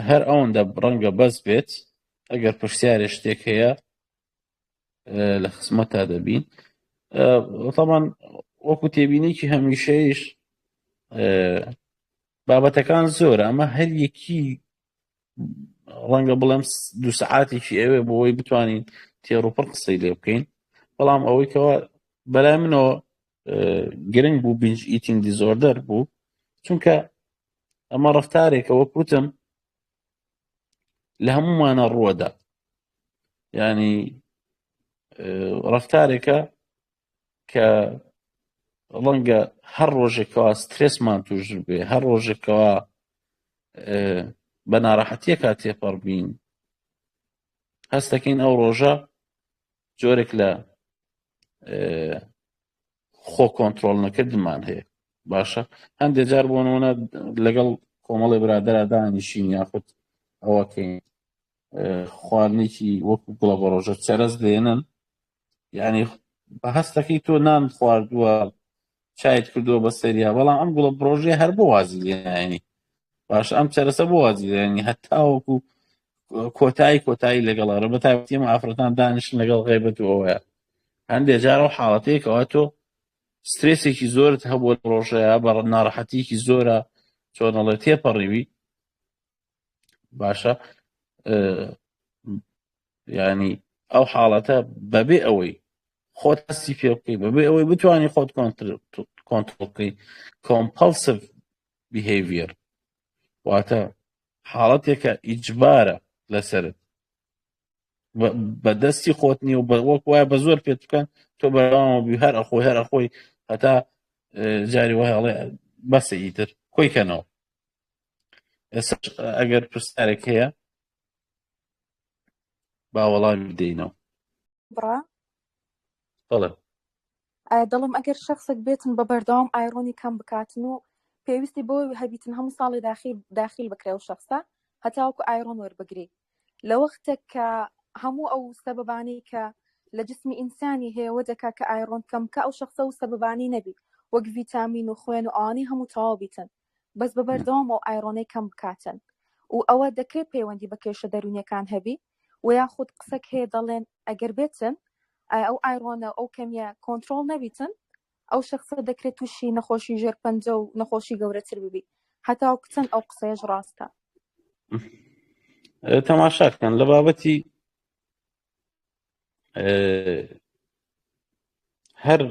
S2: هەر ئەوەندە ڕەنگە بەس بێت. ئەگەر پرسیارێ شتێک هەیە لە خزمەتتا دەبین. تەمان وەکو تێبینێکی هەمیشەیش بابەتەکان زۆرە، ئەمە هەر یەکی ڕەنگە بڵێم دوو سەعاتێکی ئەوێ بۆ ئەوەی بتوانین تێڕوپڕ قسەی لێ بکەین. بەڵام ئەوەی کەوا بەلای منەوە گرنگ بوو binge eating disorder بوو، چونکە ئەمە ڕفتارێکە وەک وتم لە هەمومانە ڕووەدا، ینی ڕفتارێکە کە ڕەنگە هەر ڕۆژێکەوە سترێسمان توش بێ، هەر ڕۆژێکەوە بە ناڕەحەتیەکە تێپەڕ بین، هەستەکەین ئەو ڕۆژە جۆرێک لە خۆ کۆنتترۆل نەکردمان هەیە. باشە، هەندێک جار بۆ نمونە لەگەڵ کۆمەڵی برادرا دانیشین یاخود ئەوەکەین خواردنێکی وەکو گوڵە بە ڕۆژە چەرەس دێنن، یعنی بە هەستەکەی تۆ نان خواردووە چایت کردووە بە سەریا، بەڵام ئەم گوڵە بڕۆژەیە هەر بۆ وازی لێنایەنی. باشە، ئەم چەرەسە بۆ وازی لێنی هەتاوەکو کۆتایی کۆتایی لەگەڵ ئەرە، بە تایبەتی ئەم ئافرەتان دانیشن لەگەڵ غیبەت و ئەوەیە. هەندێک جار ئەو حاڵەتەیەکەوە تۆ سترێسێکی زۆرت هەبووە لە ڕۆژەیە، بە ناڕەحەتیەکی زۆرە چۆنەڵێ تێپەڕیوی. باشە، ینی ئەو حاڵەتە بەبێ ئەوەی خۆت هەستی پێ بکەی، بەبێ ئەوەی بتوانانی خۆت کۆنترۆڵ بکەی، compulsive behavior واتە حاڵەتێکە ئیجبارە لەسرت، بە دەستی خۆت نییە و وەک وایە بە زۆر پێت بکەن، تۆ بەردەوامە بی هەر ئەخۆی هەر ئەخۆی هەتا جاری وایە ئەڵێ بەسە ئیتر کۆی کەنەوە. ئێستا ئەگەر پرسیارێک هەیە با وەڵامی بدەینەوە.
S1: بڕا
S2: بەڵێ.
S1: دەڵم ئەگەر شخصێک بێتن بە بەردەوام iron ی کەم بکاتن و پێویستی بۆ هەبیتن هەموو ساڵی داخل داخل بکرێ و شخصە هەتاوەکو iron وەربگری، لە وەختێک کە هەموو ئەو سەبەبانەی کە لە جسمی ئینسانی هەیە وە دەکا کە iron کەم کە ئەو شخصە و سەبەبانی نەبی وەک ڤیتامین و خوێن و ئەوانەی هەموو تەواو بیتن، بەس بە بەردەوام ئەو iron ەی کەم بکاتن و ئەوە دەکرێت پەیوەندی بە کێشە دەروونیەکان هەبی؟ و یاخود قسەک هەیە دەڵێن ئەگەر بێتن ئەو iron ە ئەو کەمیە کۆنتترۆل نەبیتن ئەو شخصە دەکرێت تووشی نەخۆشی ژێر پەنجە و نەخۆشی گەورەتر ببی، هەتا چەند ئەو قسەیەش ڕاستە؟
S2: تەماشاکەن لە بابەتی هەر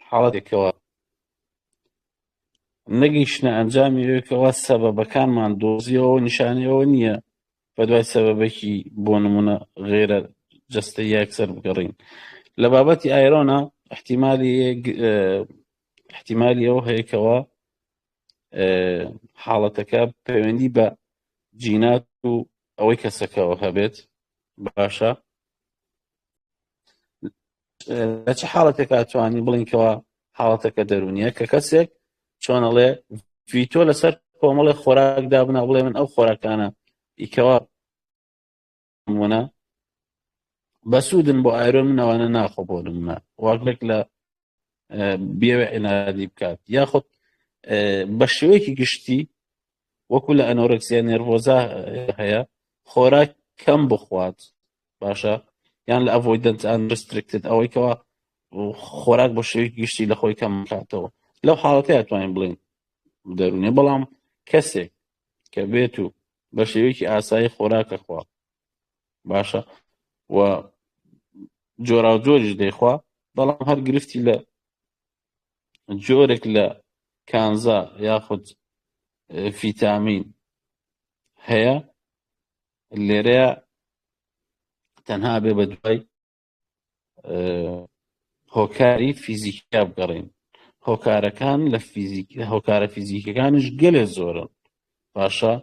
S2: حاڵەتێکەوە نەگەیشتە ئەنجامی ئەوەی سەبەبەکانمان دۆزیەوە، نیشانەیەوە نییە بە دوای سەبەبێکی بۆ نمونە غێرە جەستە یەکسەر بگەڕین. لە بابەتی iron ە احتیمالی احتیمالی ئەوە هەیەکەوە حاڵەتەکە پەیوەندی بە جینات و ئەوەی کەسەکەەوە هەبێت. باشە، لە چه حاڵەتێک ئەتوانی بڵین کەەوە حاڵەتەکە دەرونیە؟ کە کەسێک چۆنەڵێ veto لەسەر کۆمەڵی خۆراک دابنا، بڵێ من ئەو خۆراکانە ئیکەوە نمونە بەسوودن بۆ iron من ئەوانە ناخۆ، بۆ نمونە واگلێک لە بێوێ عینادی بکات، یاخود بە شێوەیەکی گشتی وەکو لە anorexia nervosa هەیە خۆراک کەم بخوات. باشە، یان لە avoidant and restricted ئەوەی کەوا خۆراک بە شێوەیەکی گشتی لە خۆی کەم بکاتەوە، لەو حاڵەتەیە توانین بڵێین دەرونیە. بەڵام کەسێک کە بێت و بە شێوەیەکی ئاسایی خۆراکە خوا، باشە، و جۆراوجۆریش دەیخوا، بەڵام هەر گرفتی لە جۆرێک لە کانزا یاخود فیتامین هەیە، لێرەیە تەنها بێ بە دوای هۆکاری فیزیکیا بگەڕین. هۆکارەکان لە فیزیک، هۆکارە فیزیکەکانیش گەلێ زۆرن. باشە،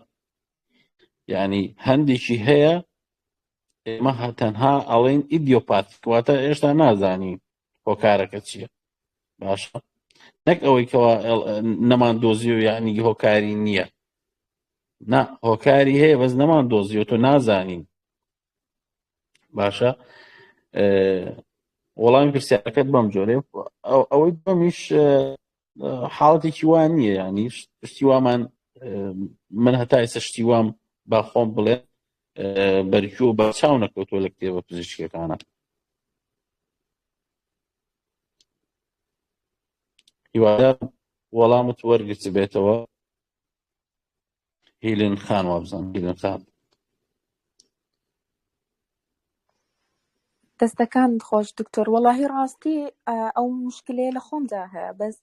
S2: یعنی هەندێکی هەیە ئێمە تەنها ئەڵێن idiopathic، واتە هێشتا نازانین هۆکارەکە چییە. باشە، نەک ئەوەی کەوا نەمان دۆزی و یعنی هۆکاری نییە. نا هۆکاری هەیە بەس نەمان دۆزیەوە تۆ نازانین باشە وەڵامی پرسیارەکەت بەم جۆرێ ئەوەی بەمیش حاڵەتێکی وا نییە ینی شتی وامان من هەتا ئێستا شتی وام با خۆم بڵێ بەرکوو و بەرچاو نەکەوتووە لە کتێبە پزیشکیەکانە هیوادارم وەڵامت وەرگرت بێتەوە هیلن خان وابزانم هیلن خان.
S3: دەستەکانت خۆش دکتۆر وەڵاهی ڕاستی ئەو مشکلەیە لە خۆمدا هەیە بەس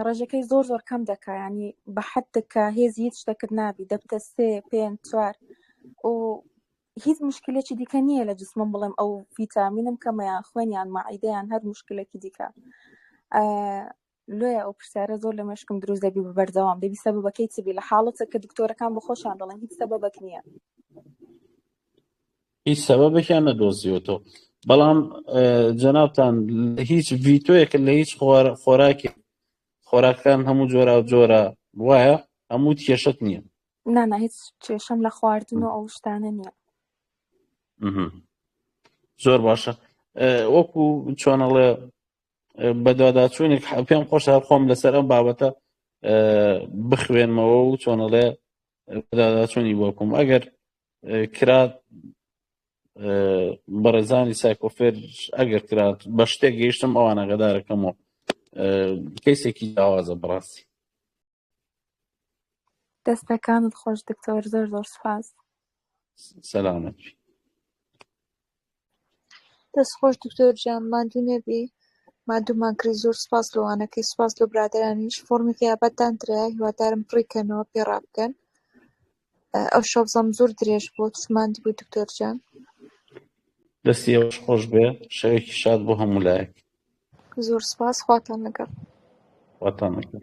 S3: ڕێژەکەی زۆر زۆر کەم دەکا ینی بە حدێک کە هێزی هیچ شتێکت نابی دەبتە سێ پێنج چوار و هیچ مشکلێکی دیکە نییە لە جسمم بڵێم ئەو فیتامینم کەمە یان خوێن یان مەعیدە یان هەر مشکلێکی دیکە لۆیە ئەو پرسیارە زۆر لە مێشکم دروست دەبی بە بەردەوام دەبی سەبەبەکەی چ بی لە حاڵەتێک کە دکتۆرەکان بە خۆشیان دەڵێن هیچ سەبەبەک نییە.
S2: هیچ سەبەبێکیان نەدۆزیوەتەوە بەڵام جەنابتان هیچ ڤیتۆیەک لە هیچ خۆراکی خۆراکان هەموو جۆرا و جۆرە وایە هەموو کێشت نییە
S3: نانا هیچ کێشەم لە خواردن و ئەو شتانە نییە.
S2: زۆر باشە وەکو چۆنەڵێ بەدواداچوونێک پێم خۆش هەر خۆم لەسەر ئەم بابەتە بخوێنمەوە و چۆنەڵێ بەدواداچوونی بۆ بکەم ئەگەر کرا بەڕێزانی سایکۆفێر ئەگەر کرا بە شتێک گەیشتم ئەوان ئاگادارەکەمەوە کەیسێکی جیاوازە بەڕاستی.
S3: دەستەکانت خۆش دکتۆر زۆر زۆر سوپاس.
S2: سەلامەت بی.
S1: دەست خۆش دکتۆر گیان ماندوو نەبی ماندوومان کردی زۆر سوپاس لۆ وانەکەی سوپاس لۆ برادەرانیش فۆڕمی غیابات داندرایە هیوادارم پڕی کەنەوە پێ ڕابکەن ئەو شەوزەم زۆر درێژ بوو توش ماندی بووی دکتۆر گیان.
S2: دەستی ئێوەش خۆش بێ شەوێکی شاد بۆ هەموو لایەک.
S1: زۆر سوپاس خواتان لەگەڵ.
S2: خواتان لەگەڵ.